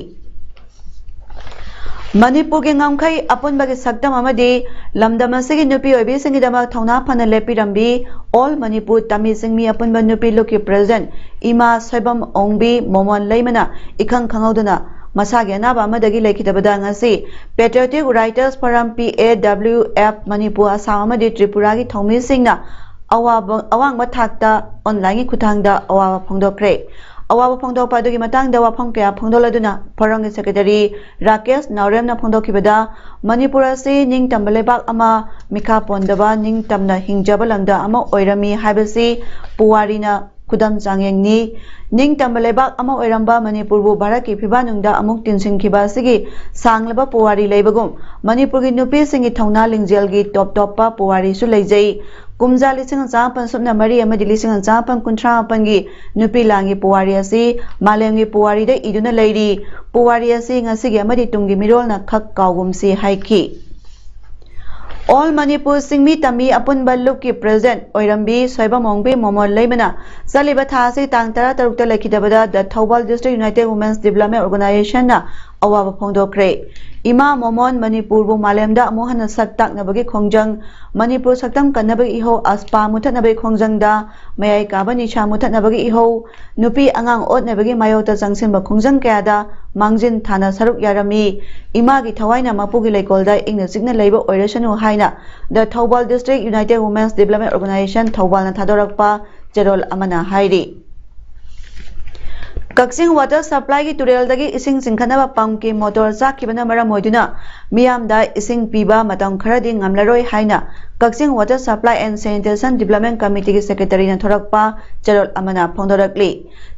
ꯃꯅꯤꯄꯨꯔꯒꯤ ꯉꯝꯈꯩ ꯑꯄꯨꯟꯕꯒꯤ ꯁꯛꯇꯝ ꯑꯃꯗꯤ ꯂꯝꯗꯝ ꯑꯁꯤꯒꯤ ꯅꯨꯄꯤ ꯑꯣꯏꯕꯤꯁꯤꯡꯒꯤꯗꯃꯛ ꯊꯧꯅꯥ ꯐꯅ ꯂꯦꯞꯄꯤꯔꯝꯕꯤ ꯑꯣꯜ ꯃꯅꯤꯄꯨꯔ ꯇꯥꯃꯤ ꯆꯤꯡꯃꯤ ꯑꯄꯨꯟꯕ ꯅꯨꯄꯤ ꯂꯨꯞꯀꯤ ꯄ꯭ꯔꯦꯁꯤꯗꯦꯟꯠ ꯏꯃꯥ ꯁꯣꯏꯕꯝ ꯑꯣꯡꯕꯤ ꯃꯣꯃꯣꯟ ꯂꯩꯃꯅ ꯏꯈꯪ ꯈꯪꯍꯧꯗꯅ ꯃꯁꯥꯒꯤ ꯑꯅꯥꯕ ꯑꯃꯗꯒꯤ ꯂꯩꯈꯤꯗꯕꯗ ꯉꯁꯤ Patriotic Writers Forum, P A W F, Manipur, Assam ꯑꯃꯗꯤ ꯇ꯭ꯔꯤꯄꯨꯔꯥꯒꯤ ꯊꯧꯃꯤꯁꯤꯡꯅ ꯑꯋꯥꯕ, ꯑꯋꯥꯡꯕ ꯊꯥꯛꯇ online ꯒꯤ ꯈꯨꯠꯊꯥꯡꯗ ꯑꯋꯥꯕ ꯐꯣꯡꯗꯣꯛꯈ꯭ꯔꯦ꯫ ꯑꯋꯥꯕ ꯐꯣꯡꯗꯣꯛꯄ ꯑꯗꯨꯒꯤ ꯃꯇꯥꯡꯗ ꯋꯥꯐꯝ ꯀꯌꯥ ꯐꯣꯡꯗꯣꯛꯂꯗꯨꯅ ꯐꯣꯔꯝꯒꯤ ꯁꯦꯀ꯭ꯔꯦꯇꯔꯤ ꯔꯥꯀꯦꯁ ꯅꯥꯎꯔꯦꯝꯅ ꯐꯣꯡꯗꯣꯛꯈꯤꯕꯗ, ꯃꯅꯤꯄꯨꯔ ꯑꯁꯤ ꯅꯤꯡꯇꯝꯕ ꯂꯩꯕꯥꯛ ꯑꯃ, ꯃꯤꯈꯥ ꯄꯣꯟꯗꯕ ꯅꯤꯡꯇꯝꯅ ꯍꯤꯡꯖꯕ ꯂꯝꯗꯝ ꯑꯃ ꯑꯣꯏꯔꯝꯃꯤ ꯍꯥꯏꯕꯁꯤ ꯄꯨꯋꯥꯔꯤꯅ ꯈꯨꯗꯝ ꯆꯥꯡꯌꯦꯡꯅꯤ꯫ ꯅꯤꯡꯇꯝꯕ ꯂꯩꯕꯥꯛ ꯑꯃ ꯑꯣꯏꯔꯝꯕ ꯃꯅꯤꯄꯨꯔꯕꯨ ꯚꯥꯔꯠꯀꯤ ꯐꯤꯕꯥꯟꯅꯨꯡꯗ ꯑꯃꯨꯛ ꯇꯤꯟꯁꯤꯟꯈꯤꯕ ꯑꯁꯤꯒꯤ ꯁꯥꯡꯂꯕ ꯄꯨꯋꯥꯔꯤ ꯂꯩꯕꯒꯨꯝ, ꯃꯅꯤꯄꯨꯔꯒꯤ ꯅꯨꯄꯤꯁꯤꯡꯒꯤ ꯊꯧꯅꯥ ꯂꯤꯡꯖꯦꯜꯒꯤ ꯇꯣꯞ ꯇꯣꯞꯄ ꯄꯨꯋꯥꯔꯤꯁꯨ ꯂꯩꯖꯩ꯫ ꯀꯨꯝꯖꯥ ꯂꯤꯁꯤꯡ ꯑꯃ ꯆꯥꯃꯥꯄꯟ ꯁꯨꯞꯅ ꯃꯔꯤ ꯑꯃꯗꯤ ꯂꯤꯁꯤꯡ ꯑꯃ ꯆꯥꯃꯥꯄꯟ ꯀꯨꯟꯊ꯭ꯔꯥ ꯃꯥꯄꯟꯒꯤ ꯅꯨꯄꯤ ꯂꯥꯟꯒꯤ ꯄꯨꯋꯥꯔꯤ ꯑꯁꯤ ꯃꯥꯂꯦꯝꯒꯤ ꯄꯨꯋꯥꯔꯤꯗ ꯏꯗꯨꯅ ꯂꯩꯔꯤ꯫ ꯄꯨꯋꯥꯔꯤ ꯑꯁꯤ ꯉꯁꯤꯒꯤ ꯑꯃꯗꯤ ꯇꯨꯡꯒꯤ ꯃꯤꯔꯣꯜꯅ ꯈꯛ ꯀꯥꯎꯒꯨꯝꯁꯤ ꯍꯥꯏꯈꯤ꯫ All ꯃꯅꯤꯄꯨꯔ ꯆꯤꯡꯃꯤ ꯇꯝꯃꯤ ꯑꯄꯨꯟꯕ ꯂꯨꯞꯀꯤ ꯄ꯭ꯔꯦꯁꯤꯗꯦꯟꯠ ꯑꯣꯏꯔꯝꯕꯤ ꯁꯣꯏꯕꯝꯑꯣꯡꯕꯤ ꯃꯣꯃꯣꯟ ꯂꯩꯃꯅ ꯆꯠꯂꯤꯕ ꯊꯥ ꯑꯁꯤ ꯇꯥꯡ ꯇꯔꯥ ꯇꯔꯨꯛꯇ ꯂꯩꯈꯤꯗꯕꯗ The Thoubal District United Women's Development Organizationꯅ ꯑꯋꯥꯕ ꯐꯣꯡꯗꯣꯛꯈ꯭ꯔꯦ꯫ ꯏꯃꯥ ꯃꯣꯃꯣꯟ ꯃꯅꯤꯄꯨꯔꯕꯨ ꯃꯥꯂꯦꯝꯗ ꯑꯃꯨꯛ ꯍꯟꯅ ꯁꯛ ꯇꯥꯛꯅꯕꯒꯤ ꯈꯣꯡꯖꯪ, ꯃꯅꯤꯄꯨꯔ ꯁꯛꯇꯝ ꯀꯟꯅꯕꯒꯤ ꯏꯍꯧ, ꯑꯁꯄꯥ ꯃꯨꯊꯠꯅꯕꯒꯤ ꯈꯣꯡꯖꯪꯗ, ꯃꯌꯥꯏ ꯀꯥꯕ ꯅꯤꯁꯥ ꯃꯨꯊꯠꯅꯕꯒꯤ ꯏꯍꯧ, ꯅꯨꯄꯤ ꯑꯉꯥꯡ ꯑꯣꯠꯅꯕꯒꯤ ꯃꯥꯌꯣꯛꯇ ꯆꯪꯁꯤꯟꯕ ꯈꯣꯡꯖꯪ ꯀꯌꯥꯗ ꯃꯥꯡꯖꯤꯟ ꯊꯥꯅ ꯁꯔꯨꯛ ꯌꯥꯔꯝꯃꯤ꯫ ꯏꯃꯥꯒꯤ ꯊꯋꯥꯏꯅ ꯃꯄꯨꯒꯤ ꯂꯩꯀꯣꯜꯗ ꯏꯪꯅ ꯆꯤꯛꯅ ꯂꯩꯕ ꯑꯣꯏꯔꯁꯅꯨ ꯍꯥꯏꯅ The Thoubal District United Women's Development Organization ꯊꯧꯕꯥꯜꯅ ꯊꯥꯗꯣꯔꯛꯄ ꯆꯦꯔꯣꯜ ꯑꯃꯅ ꯍꯥꯏꯔꯤ꯫ ꯀꯛꯆꯤꯡ ꯋꯥꯇꯔ ꯁꯄ꯭ꯂꯥꯏꯒꯤ ꯇꯨꯔꯦꯜꯗꯒꯤ ꯏꯁꯤꯡ ꯆꯤꯡꯈꯠꯅꯕ ꯄꯝꯞꯀꯤ ꯃꯣꯇꯣꯔ ꯆꯥꯛꯈꯤꯕꯅ ꯃꯔꯝ ꯑꯣꯏꯗꯨꯅ ꯃꯤꯌꯥꯝꯗ ꯏꯁꯤꯡ ꯄꯤꯕ ꯃꯇꯝ ꯈꯔꯗꯤ ꯉꯝꯂꯔꯣꯏ ꯍꯥꯏꯅ ꯀꯛꯆꯤꯡ water supply and sanitation development ꯀꯃꯤꯇꯤꯒꯤ ꯁꯦꯀ꯭ꯔꯦꯇꯔꯤꯅ ꯊꯣꯔꯛꯄ ꯆꯦꯔꯣꯜ ꯑꯃꯅ ꯐꯣꯡꯗꯣꯔꯛꯂꯤ꯫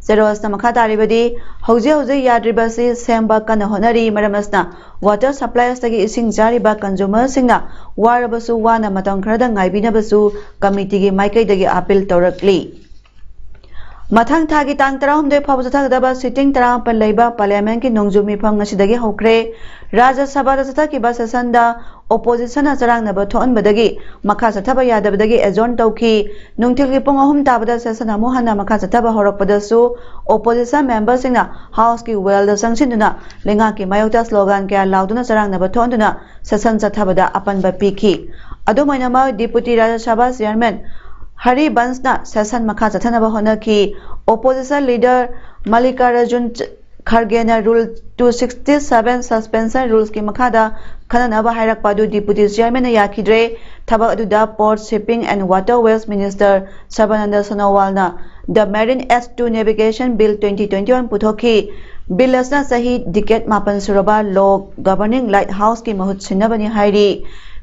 ꯆꯦꯔꯣꯜꯁꯅ ꯃꯈꯥ ꯇꯥꯔꯤꯕꯗꯤ, ꯍꯧꯖꯤꯛ ꯍꯧꯖꯤꯛ ꯌꯥꯗ꯭ꯔꯤꯕꯁꯤ ꯁꯦꯝꯕ ꯀꯟꯅ ꯍꯣꯠꯅꯔꯤ꯫ ꯃꯔꯝ ꯑꯁꯤꯅ ꯋꯥꯇꯔ ꯁꯄ꯭ꯂꯥꯏꯁꯇꯒꯤ ꯏꯁꯤꯡ ꯆꯥꯔꯤꯕ ꯀꯟꯖꯨꯃꯔꯁꯤꯡꯅ ꯋꯥꯔꯕꯁꯨ ꯋꯥꯅ ꯃꯇꯝ ꯈꯔꯗ ꯉꯥꯏꯕꯤꯅꯕꯁꯨ ꯀꯃꯤꯇꯤꯒꯤ ꯃꯥꯏꯀꯩꯗꯒꯤ ꯑꯥꯄꯤꯜ ꯇꯧꯔꯛꯂꯤ꯫ ꯃꯊꯪ ꯊꯥꯒꯤ ꯇꯥꯡ ꯇꯔꯥꯍꯨꯝꯗꯣꯏ ꯐꯥꯎꯕ ꯆꯠꯊꯒꯗꯕ ꯁꯤꯇꯤꯡ ꯇꯔꯥꯃꯥꯄꯟ ꯂꯩꯕ ꯄꯥꯔꯂꯤꯌꯥꯃꯦꯟꯠꯀꯤ ꯅꯣꯡꯖꯨ ꯃꯤꯐꯝ ꯉꯁꯤꯗꯒꯤ ꯍꯧꯈ꯭ꯔꯦ꯫ ꯔꯥꯖ꯭ꯌ ꯁꯚꯥꯗ ꯆꯠꯊꯈꯤꯕ ꯁꯦꯁꯟꯗ ꯑꯣꯄꯣꯖꯤꯁꯟꯅ ꯆꯔꯥꯡꯅꯕ ꯊꯣꯛꯍꯟꯕꯗꯒꯤ ꯃꯈꯥ ꯆꯠꯊꯕ ꯌꯥꯗꯕꯗꯒꯤ ꯑꯦꯖꯣꯔꯟ ꯇꯧꯈꯤ꯫ ꯅꯨꯡꯊꯤꯜꯒꯤ ꯄꯨꯡ ꯑꯍꯨꯝ ꯇꯥꯕꯗ ꯁꯦꯁꯟ ꯑꯃꯨꯛ ꯍꯟꯅ ꯃꯈꯥ ꯆꯠꯊꯕ ꯍꯧꯔꯛꯄꯗꯁꯨ ꯑꯣꯄꯣꯖꯤꯁꯟ ꯃꯦꯝꯕꯔꯁꯤꯡꯅ ꯍꯥꯎꯁꯀꯤ ꯋꯦꯜꯗ ꯆꯪꯁꯤꯟꯗꯨꯅ ꯂꯩꯉꯥꯛꯀꯤ ꯃꯥꯌꯣꯛꯇ ꯁ꯭ꯂꯣꯒꯥꯟ ꯀꯌꯥ ꯂꯥꯎꯗꯨꯅ ꯆꯔꯥꯡꯅꯕ ꯊꯣꯛꯍꯟꯗꯨꯅ ꯁꯦꯁꯟ ꯆꯠꯊꯕꯗ ꯑꯄꯟꯕ ꯄꯤꯈꯤ꯫ ꯑꯗꯨꯝ ꯑꯣꯏꯅꯃꯛ, ꯗꯤꯄꯨꯇꯤ ꯔꯥꯖ꯭ꯌ ꯁꯚꯥ ꯆꯤꯌꯥꯔꯃꯦꯟ ꯍꯔꯤꯕꯟꯁꯅ ꯁꯦꯁꯟ ꯃꯈꯥ ꯆꯠꯊꯅꯕ ꯍꯣꯠꯅꯈꯤ꯫ ꯑꯣꯄꯣꯖꯤꯁꯟ ꯂꯤꯗꯔ ꯃꯜꯂꯤꯀꯥꯔꯖꯨꯟ ꯈꯔꯒꯦꯅ rule two sixty seven suspension ꯔꯨꯜꯁꯀꯤ ꯃꯈꯥꯗ ꯈꯟꯅꯅꯕ ꯍꯥꯏꯔꯛꯄ ꯑꯗꯨ ꯗꯤꯄꯨꯇꯤ ꯆꯤꯌꯥꯔꯃꯦꯟꯅ ꯌꯥꯈꯤꯗ꯭ꯔꯦ꯫ ꯊꯕꯛ ꯑꯗꯨꯗ Port, Shipping and Waterways Minister ꯁꯔꯕꯥꯅꯟꯗ ꯁꯣꯅꯣꯋꯥꯜꯅ The Marine Act to Navigation Bill twenty twenty-one ꯄꯨꯊꯣꯛꯈꯤ꯫ ꯕꯤꯜ ꯑꯁꯤꯅ ꯆꯍꯤ ꯗꯤꯀꯦꯠ ꯃꯥꯄꯟ ꯁꯨꯔꯕ ꯂꯣ ꯒꯕꯔꯅꯤꯡ ꯂꯥꯏꯠ ꯍꯥꯎꯁꯀꯤ ꯃꯍꯨꯠ ꯁꯤꯟꯅꯕꯅꯤ ꯍꯥꯏꯔꯤ꯫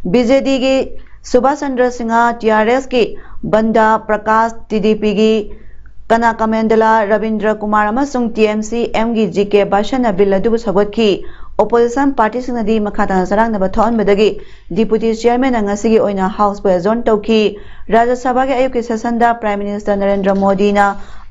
ꯕꯤ ꯖꯦ ꯗꯤꯒꯤ ꯁꯨꯕꯥꯁ ꯆꯟꯗ꯭ꯔ ꯁꯤꯡꯍ, ꯇꯤ ꯑꯥꯔ ꯑꯦꯁꯀꯤ ꯕꯟꯗꯥ ꯄ꯭ꯔꯀꯥꯁ, ꯇꯤ ꯗꯤ ꯄꯤꯒꯤ ꯀꯅꯥ ꯀꯃꯦꯟꯗꯂꯥ, ꯔꯕꯤꯟꯗ꯭ꯔ ꯀꯨꯃꯥꯔ ꯑꯃꯁꯨꯡ ꯇꯤ ꯑꯦꯝ ꯁꯤ ꯑꯦꯝꯒꯤ ꯖꯤ ꯀꯦ ꯕꯥꯁꯟꯅ ꯕꯤꯜ ꯑꯗꯨꯕꯨ ꯁꯧꯒꯠꯈꯤ꯫ ꯑꯣꯄꯣꯖꯤꯁꯟ ꯄꯥꯔꯇꯤꯁꯤꯡꯅꯗꯤ ꯃꯈꯥ ꯇꯥꯅ ꯆꯔꯥꯡꯅꯕ ꯊꯣꯛꯍꯟꯕꯗꯒꯤ ꯗꯤꯄꯨꯇꯤ ꯆꯤꯌꯔꯃꯦꯟꯅ ꯉꯁꯤꯒꯤ ꯑꯣꯏꯅ ꯍꯥꯎꯁꯄꯨ ꯑꯦꯖꯣꯔꯟ ꯇꯧꯈꯤ꯫ ꯔꯥꯖ꯭ꯌ ꯁꯚꯥꯒꯤ ꯑꯌꯨꯛꯀꯤ ꯁꯦꯁꯟꯗ ꯄ꯭ꯔꯥꯏꯝ ꯃꯤꯅꯤꯁꯇꯔ ꯅꯔꯦꯟꯗ꯭ꯔ ꯃꯣꯗꯤꯅ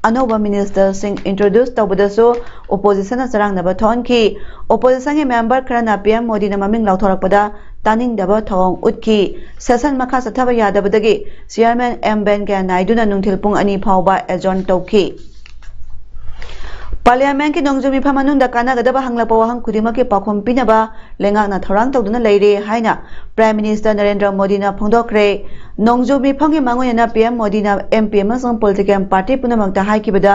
ꯑꯅꯧꯕ ꯃꯤꯅꯤꯁꯇꯔꯁꯤꯡ ꯏꯟꯇ꯭ꯔꯣꯗ꯭ꯌꯨꯁ ꯇꯧꯕꯗꯁꯨ ꯑꯣꯄꯣꯖꯤꯁꯟꯅ ꯆꯔꯥꯡꯅꯕ ꯊꯣꯛꯍꯟꯈꯤ꯫ ꯑꯣꯄꯣꯖꯤꯁꯟꯒꯤ ꯃꯦꯝꯕꯔ ꯈꯔꯅ ꯄꯤ ꯑꯦꯝ ꯃꯣꯗꯤꯅ ꯃꯃꯤꯡ ꯂꯥꯎꯊꯣꯔꯛꯄꯗ ꯇꯥꯅꯤꯡꯗꯕ ꯊꯧꯑꯣꯡ ꯎꯠꯈꯤ꯫ ꯁꯦꯁꯟ ꯃꯈꯥ ꯆꯠꯊꯕ ꯌꯥꯗꯕꯗꯒꯤ ꯆꯤꯌꯔꯃꯦꯟ ꯑꯦꯝ ꯕꯦꯡꯀꯌꯥ ꯅꯥꯏꯗꯨꯅ ꯅꯨꯡꯊꯤꯜ ꯄꯨꯡ ꯑꯅꯤ ꯐꯥꯎꯕ ꯑꯦꯖꯣꯔꯟ ꯇꯧꯈꯤ꯫ ꯄꯥꯔꯂꯤꯌꯥꯃꯦꯟꯠꯀꯤ ꯅꯣꯡꯖꯨ ꯃꯤꯐꯝ ꯃꯅꯨꯡꯗ ꯀꯥꯟꯅꯒꯗꯕ ꯍꯪꯂꯛꯄ ꯋꯥꯍꯪ ꯈꯨꯗꯤꯡꯃꯛꯀꯤ ꯄꯥꯎꯈꯨꯝ ꯄꯤꯅꯕ ꯂꯩꯉꯥꯛꯅ ꯊꯧꯔꯥꯡ ꯇꯧꯗꯨꯅ ꯂꯩꯔꯦ ꯍꯥꯏꯅ ꯄ꯭ꯔꯥꯏꯝ ꯃꯤꯅꯤꯁꯇꯔ ꯅꯔꯦꯟꯗ꯭ꯔ ꯃꯣꯗꯤꯅ ꯐꯣꯡꯗꯣꯛꯈ꯭ꯔꯦ꯫ ꯅꯣꯡꯖꯨ ꯃꯤꯐꯝꯒꯤ ꯃꯥꯡꯑꯣꯏꯅꯅ ꯄꯤ ꯑꯦꯝ ꯃꯣꯗꯤꯅ ꯑꯦꯝ ꯄꯤ ꯑꯃꯁꯨꯡ ꯄꯣꯂꯤꯇꯤꯀꯦꯜ ꯄꯥꯔꯇꯤ ꯄꯨꯝꯅꯃꯛꯇ ꯍꯥꯏꯈꯤꯕꯗ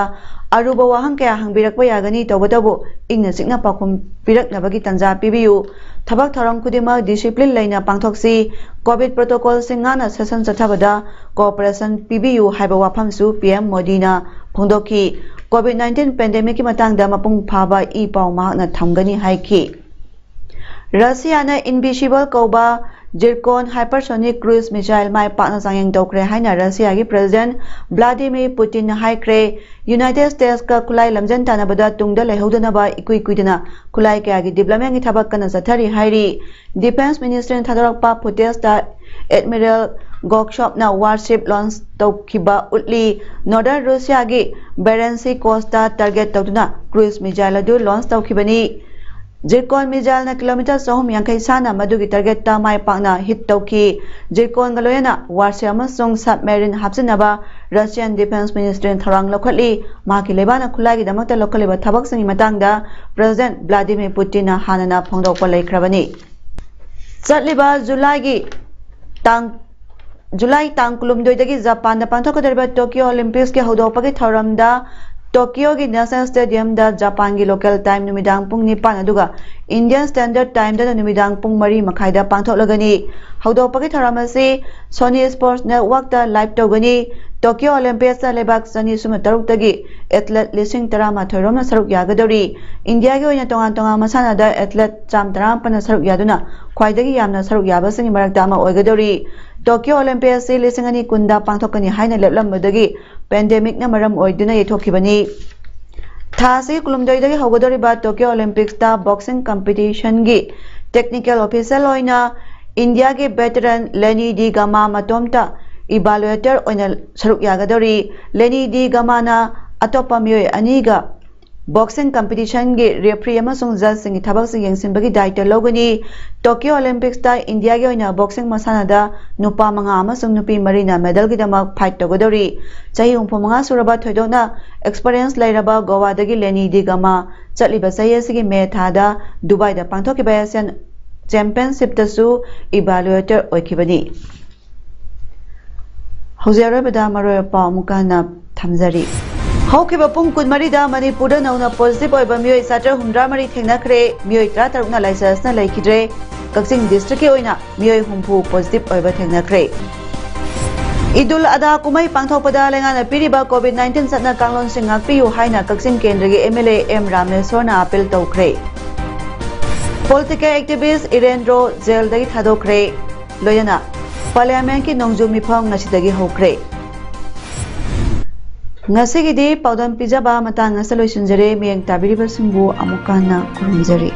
ꯑꯔꯨꯕ ꯋꯥꯍꯪ ꯀꯌꯥ ꯍꯪꯕꯤꯔꯛꯄ ꯌꯥꯒꯅꯤ, ꯇꯧꯕꯇꯕꯨ ꯏꯪꯅ ꯆꯤꯛꯅ ꯄꯥꯎꯈꯨꯝ ꯄꯤꯔꯛꯅꯕꯒꯤ ꯇꯥꯟꯖꯥ ꯄꯤꯕꯤꯌꯨ꯫ ꯊꯕꯛ ꯊꯧꯔꯝ ꯈꯨꯗꯤꯡꯃꯛ ꯗꯤꯁꯤꯄ꯭ꯂꯤꯟ ꯂꯩꯅ ꯄꯥꯡꯊꯣꯛꯁꯤ꯫ ꯀꯣꯚꯤꯗ ꯄ꯭ꯔꯣꯇꯣꯀꯣꯜꯁꯤꯡ ꯉꯥꯛꯅ ꯁꯦꯁꯟ ꯆꯠꯊꯕꯗ ꯀꯣꯑꯣꯄꯔꯦꯁꯟ ꯄꯤꯕꯤꯌꯨ ꯍꯥꯏꯕ ꯋꯥꯐꯝꯁꯨ ꯄꯤ ꯑꯦꯝ ꯃꯣꯗꯤꯅ ꯐꯣꯡꯗꯣꯛꯈꯤ꯫ ꯀꯣꯚꯤꯗ ꯅꯥꯏꯟꯇꯤꯟ ꯄꯦꯟꯗꯦꯃꯤꯛꯀꯤ ꯃꯇꯥꯡꯗ ꯃꯄꯨꯡ ꯐꯥꯕ ꯏ ꯄꯥꯎ ꯃꯍꯥꯛꯅ ꯊꯝꯒꯅꯤ ꯍꯥꯏꯈꯤ꯫ ꯔꯁꯤꯌꯥꯅ ꯏꯟꯚꯤꯁꯤꯕꯜ ꯀꯧꯕ ꯖꯤꯔꯀꯣꯟ ꯍꯥꯏꯄꯔꯁꯣꯅꯤꯛ ꯀ꯭ꯔꯨꯏꯖ ꯃꯤꯁꯥꯏꯜ ꯃꯥꯏ ꯄꯥꯛꯅ ꯆꯥꯡꯌꯦꯡ ꯇꯧꯈ꯭ꯔꯦ ꯍꯥꯏꯅ ꯔꯁꯤꯌꯥꯒꯤ ꯄ꯭ꯔꯦꯁꯤꯗꯦꯟꯠ ꯚ꯭ꯂꯥꯗꯤꯃꯤꯔ ꯄꯨꯇꯤꯟꯅ ꯍꯥꯏꯈ꯭ꯔꯦ꯫ ꯌꯨꯅꯥꯏꯇꯦꯗ ꯁ꯭ꯇꯦꯠꯁꯀ ꯈꯨꯠꯂꯥꯏ ꯂꯝꯖꯦꯟ ꯇꯥꯟꯅꯕꯗ ꯇꯨꯡꯗ ꯂꯩꯍꯧꯗꯅꯕ ꯏꯀꯨꯏ ꯀꯨꯏꯗꯅ ꯈꯨꯠꯂꯥꯏ ꯀꯌꯥꯒꯤ ꯗꯤꯕ꯭ꯂꯞꯃꯦꯟꯒꯤ ꯊꯕꯛ ꯀꯟꯅ ꯆꯠꯊꯔꯤ ꯍꯥꯏꯔꯤ꯫ ꯗꯤꯐꯦꯟꯁ ꯃꯤꯅꯤꯁꯇ꯭ꯔꯤꯅ ꯊꯥꯗꯣꯔꯛꯄ ꯐꯨꯇꯦꯖꯇ ꯑꯦꯗꯃꯤꯔꯦꯜ ꯒꯣꯛꯁꯣꯞꯅ ꯋꯥꯔꯁꯤꯞ ꯂꯣꯟꯆ ꯇꯧꯈꯤꯕ ꯎꯠꯂꯤ꯫ ꯅꯣꯔꯗꯔꯟ ꯔꯨꯁꯤꯌꯥꯒꯤ ꯕꯦꯔꯦꯟꯁꯤ ꯀꯣꯁꯇ ꯇꯥꯔꯒꯦꯠ ꯇꯧꯗꯨꯅ ꯀ꯭ꯔꯨꯏꯖ ꯃꯤꯁꯥꯏꯜ ꯑꯗꯨ ꯂꯣꯟꯆ ꯇꯧꯈꯤꯕꯅꯤ꯫ ꯖꯤꯔꯀꯣꯟ ꯃꯤꯁꯥꯏꯜꯅ ꯀꯤꯂꯣꯃꯤꯇꯔ ꯆꯍꯨꯝ ꯌꯥꯡꯈꯩ ꯁꯥꯅ ꯃꯗꯨꯒꯤ ꯇꯥꯔꯒꯦꯠꯇ ꯃꯥꯏ ꯄꯥꯛꯅ ꯍꯤꯠ ꯇꯧꯈꯤ꯫ ꯖꯤꯔꯀꯣꯟꯒ ꯂꯣꯏꯅꯅ ꯋꯥꯔꯁꯤꯞ ꯑꯃꯁꯨꯡ ꯁꯕꯃꯦꯔꯤꯟ ꯍꯥꯞꯆꯤꯟꯅꯕ ꯔꯁꯤꯌꯥꯟ ꯗꯤꯐꯦꯟꯁ ꯃꯤꯅꯤꯁꯇ꯭ꯔꯤꯅ ꯊꯧꯔꯥꯡ ꯂꯧꯈꯠꯂꯤ꯫ ꯃꯍꯥꯛꯀꯤ ꯂꯩꯕꯥꯛꯅ ꯈꯨꯠꯂꯥꯏꯒꯤꯗꯃꯛꯇ ꯂꯧꯈꯠꯂꯤꯕ ꯊꯕꯛꯁꯤꯡꯒꯤ ꯃꯇꯥꯡꯗ ꯄ꯭ꯔꯦꯁꯤꯗꯦꯟꯠ ꯚ꯭ꯂꯥꯗꯤꯃꯤꯔ ꯄꯨꯇꯤꯟꯅ ꯍꯥꯟꯅꯅ ꯐꯣꯡꯗꯣꯛꯄ ꯂꯩꯈ꯭ꯔꯕꯅꯤ꯫ ꯆꯠꯂꯤꯕ ꯖꯨꯂꯥꯏꯒꯤ ꯇꯥꯡ, ꯖꯨꯂꯥꯏ ꯇꯥꯡ ꯀꯨꯟꯍꯨꯝꯗꯣꯏꯗꯒꯤ ꯖꯄꯥꯟꯗ ꯄꯥꯡꯊꯣꯛꯀꯗꯧꯔꯤꯕ ꯇꯣꯀꯤꯌꯣ ꯑꯣꯂꯤꯝꯄꯤꯛꯁꯀꯤ ꯍꯧꯗꯣꯛꯄꯒꯤ ꯊꯧꯔꯝꯗ ꯇꯣꯀꯤꯌꯣꯒꯤ ꯅꯦꯁꯅꯦꯜ ꯁ꯭ꯇꯦꯗꯤꯌꯝꯗ ꯖꯄꯥꯟꯒꯤ ꯂꯣꯀꯦꯜ ꯇꯥꯏꯝ ꯅꯨꯃꯤꯗꯥꯡ ꯄꯨꯡ ꯅꯤꯄꯥꯟ ꯑꯗꯨꯒ ꯏꯟꯗꯤꯌꯟ ꯁ꯭ꯇꯦꯟꯗꯔꯗ ꯇꯥꯏꯝꯗꯅ ꯅꯨꯃꯤꯗꯥꯡ ꯄꯨꯡ ꯃꯔꯤ ꯃꯈꯥꯏꯗ ꯄꯥꯡꯊꯣꯛꯂꯒꯅꯤ꯫ ꯍꯧꯗꯣꯛꯄꯒꯤ ꯊꯧꯔꯝ ꯑꯁꯤ ꯁꯣꯅꯤ ꯁ꯭ꯄꯣꯔꯠꯁ ꯅꯦꯠꯋꯥꯔꯛꯇ ꯂꯥꯏꯚ ꯇꯧꯒꯅꯤ꯫ ꯇꯣꯀꯤꯌꯣ ꯑꯣꯂꯤꯝꯄꯤꯛꯁꯇ ꯂꯩꯕꯥꯛ ꯆꯅꯤ ꯁꯨꯞꯅ ꯇꯔꯨꯛꯇꯒꯤ ꯑꯦꯊꯂꯦꯠ ꯂꯤꯁꯤꯡ ꯇꯔꯥꯃꯥꯊꯣꯏ ꯔꯣꯝꯅ ꯁꯔꯨꯛ ꯌꯥꯒꯗꯧꯔꯤ꯫ ꯏꯟꯗꯤꯌꯥꯒꯤ ꯑꯣꯏꯅ ꯇꯣꯉꯥꯟ ꯇꯣꯉꯥꯟꯕ ꯃꯁꯥꯟꯅꯗ ꯑꯦꯊꯂꯦꯠ ꯆꯥꯝ ꯇꯔꯥꯃꯥꯄꯟꯅ ꯁꯔꯨꯛ ꯌꯥꯗꯨꯅ ꯈ꯭ꯋꯥꯏꯗꯒꯤ ꯌꯥꯝꯅ ꯁꯔꯨꯛ ꯌꯥꯕꯁꯤꯡꯒꯤ ꯃꯔꯛꯇ ꯑꯃ ꯑꯣꯏꯒꯗꯧꯔꯤ꯫ ꯇꯣꯀꯤꯌꯣ ꯑꯣꯂꯤꯝꯄꯤꯛ ꯑꯁꯤ ꯂꯤꯁꯤꯡ ꯑꯅꯤ ꯀꯨꯟꯗ ꯄꯥꯡꯊꯣꯛꯀꯅꯤ ꯍꯥꯏꯅ ꯂꯦꯞꯂꯝꯕꯗꯒꯤ ꯄꯦꯟꯗꯦꯃꯤꯛꯅ ꯃꯔꯝ ꯑꯣꯏꯗꯨꯅ ꯌꯩꯊꯣꯛꯈꯤꯕꯅꯤ꯫ ꯊꯥ ꯑꯁꯤꯒꯤ ꯀꯨꯟꯍꯨꯝꯗꯣꯏꯗꯒꯤ ꯍꯧꯒꯗꯧꯔꯤꯕ ꯇꯣꯀꯤꯌꯣ ꯑꯣꯂꯤꯝꯄꯤꯛꯁꯇ ꯕꯣꯛꯁꯤꯡ ꯀꯝꯄꯤꯇꯤꯁꯟꯒꯤ ꯇꯦꯛꯅꯤꯀꯦꯜ ꯑꯣꯐꯤꯁꯤꯌꯦꯜ ꯑꯣꯏꯅ ꯏꯟꯗꯤꯌꯥꯒꯤ ꯚꯦꯇꯔꯟ ꯂꯦꯅꯤ ꯗꯤ ꯒꯃꯥ ꯃꯇꯣꯝꯇ ꯏꯚꯥꯂꯨꯑꯦꯇꯔ ꯑꯣꯏꯅ ꯁꯔꯨꯛ ꯌꯥꯒꯗꯧꯔꯤ꯫ ꯂꯦꯅꯤ ꯗꯤ ꯒꯃꯥꯅ ꯑꯇꯣꯞꯄ ꯃꯤꯑꯣꯏ ꯑꯅꯤꯒ ꯕꯣꯛꯁꯤꯡ ꯀꯝꯄꯤꯇꯤꯁꯟꯒꯤ ꯔꯦꯐ꯭ꯔꯤ ꯑꯃꯁꯨꯡ ꯖꯖꯁꯤꯡꯒꯤ ꯊꯕꯛꯁꯤꯡ ꯌꯦꯡꯁꯤꯟꯕꯒꯤ ꯗꯥꯏꯇ ꯂꯧꯒꯅꯤ꯫ ꯇꯣꯀꯤꯌꯣ ꯑꯣꯂꯤꯝꯄꯤꯛꯁꯇ ꯏꯟꯗꯤꯌꯥꯒꯤ ꯑꯣꯏꯅ ꯕꯣꯛꯁꯤꯡ ꯃꯁꯥꯟꯅꯗ ꯅꯨꯄꯥ ꯃꯉꯥ ꯑꯃꯁꯨꯡ ꯅꯨꯄꯤ ꯃꯔꯤꯅ ꯃꯦꯗꯜꯒꯤꯗꯃꯛ ꯐꯥꯏꯠ ꯇꯧꯒꯗꯧꯔꯤ꯫ ꯆꯍꯤ ꯍꯨꯝꯐꯨ ꯃꯉꯥ ꯁꯨꯔꯕ ꯊꯣꯏꯗꯣꯛꯅ ꯑꯦꯛꯁꯄꯔꯤꯌꯦꯟꯁ ꯂꯩꯔꯕ ꯒꯣꯋꯥꯗꯒꯤ ꯂꯦꯅꯤ ꯗꯤ ꯒꯃꯥ ꯆꯠꯂꯤꯕ ꯆꯍꯤ ꯑꯁꯤꯒꯤ ꯃꯦ ꯊꯥꯗ ꯗꯨꯕꯥꯏꯗ ꯄꯥꯡꯊꯣꯛꯈꯤꯕ ꯑꯦꯁꯤꯌꯥꯟ ꯆꯦꯝꯄꯤꯌꯟꯁꯤꯞꯇꯁꯨ ꯏꯚꯥꯂꯨꯑꯦꯇꯔ ꯑꯣꯏꯈꯤꯕꯅꯤ꯫ ꯍꯧꯖꯤꯛ ꯑꯔꯣꯏꯕꯗ ꯃꯔꯨꯑꯣꯏꯕ ꯄꯥꯎ ꯑꯃꯨꯛꯀ ꯍꯟꯅ ꯊꯝꯖꯔꯤ꯫ ꯍꯧꯈꯤꯕ ꯄꯨꯡ ꯀꯨꯟꯃꯔꯤꯗ ꯃꯅꯤꯄꯨꯔꯗ ꯅꯧꯅ ꯄꯣꯖꯤꯇꯤꯚ ꯑꯣꯏꯕ ꯃꯤꯑꯣꯏ ꯆꯥꯇ꯭ꯔꯦꯠ ꯍꯨꯝꯗ꯭ꯔꯥ ꯃꯔꯤ ꯊꯦꯡꯅꯈ꯭ꯔꯦ꯫ ꯃꯤꯑꯣꯏ ꯇꯔꯥꯇꯔꯨꯛꯅ ꯂꯥꯏꯁꯦꯟꯁꯅ ꯂꯩꯈꯤꯗ꯭ꯔꯦ꯫ ꯀꯛꯆꯤꯡ ꯗꯤꯁꯇ꯭ꯔꯤꯛꯀꯤ ꯑꯣꯏꯅ ꯃꯤꯑꯣꯏ ꯍꯨꯝꯐꯨ ꯄꯣꯖꯤꯇꯤꯚ ꯑꯣꯏꯕ ꯊꯦꯡꯅꯈ꯭ꯔꯦ꯫ ꯏꯗꯨꯜ ꯑꯗꯥ ꯀꯨꯝꯍꯩ ꯄꯥꯡꯊꯣꯛꯄꯗ ꯂꯩꯉꯥꯛꯅ ꯄꯤꯔꯤꯕ ꯀꯣꯚꯤꯗ ꯅꯥꯏꯟꯇꯤꯟ ꯆꯠꯅ ꯀꯥꯡꯂꯣꯟꯁꯤꯡ ꯉꯥꯛꯄꯤꯌꯨ ꯍꯥꯏꯅ ꯀꯛꯆꯤꯡ ꯀꯦꯟꯗ꯭ꯔꯒꯤ ꯑꯦꯝ ꯑꯦꯜ ꯑꯦ ꯑꯦꯝ ꯔꯥꯃꯦꯁꯣꯔꯅ ꯑꯄꯤꯜ ꯇꯧꯈ꯭ꯔꯦ꯫ ꯄꯣꯂꯤꯇꯤꯀꯦꯜ ꯑꯦꯛꯇꯤꯚꯤꯁ ꯏꯔꯦꯟꯗ꯭ꯔꯣ ꯖꯦꯜꯗꯒꯤ ꯊꯥꯗꯣꯛꯈ꯭ꯔꯦ꯫ ꯂꯣꯏꯅꯅ ꯄꯥꯔꯂꯤꯌꯥꯃꯦꯟꯠꯀꯤ ꯅꯣꯡꯖꯨ ꯃꯤꯐꯝ ꯉꯁꯤꯗꯒꯤ ꯍꯧꯈ꯭ꯔꯦ꯫ ꯉꯁꯤꯒꯤꯗꯤ ꯄꯥꯎꯗꯝ ꯄꯤꯖꯕ ꯃꯇꯥꯡ ꯑꯁꯤꯗ ꯂꯣꯏꯁꯤꯟꯖꯔꯦ꯫ ꯃꯤꯠꯌꯦꯡ ꯇꯥꯕꯤꯔꯤꯕꯁꯤꯡꯕꯨ ꯑꯃꯨꯛꯀ ꯍꯟꯅ ꯈꯨꯔꯨꯝꯖꯔꯤ꯫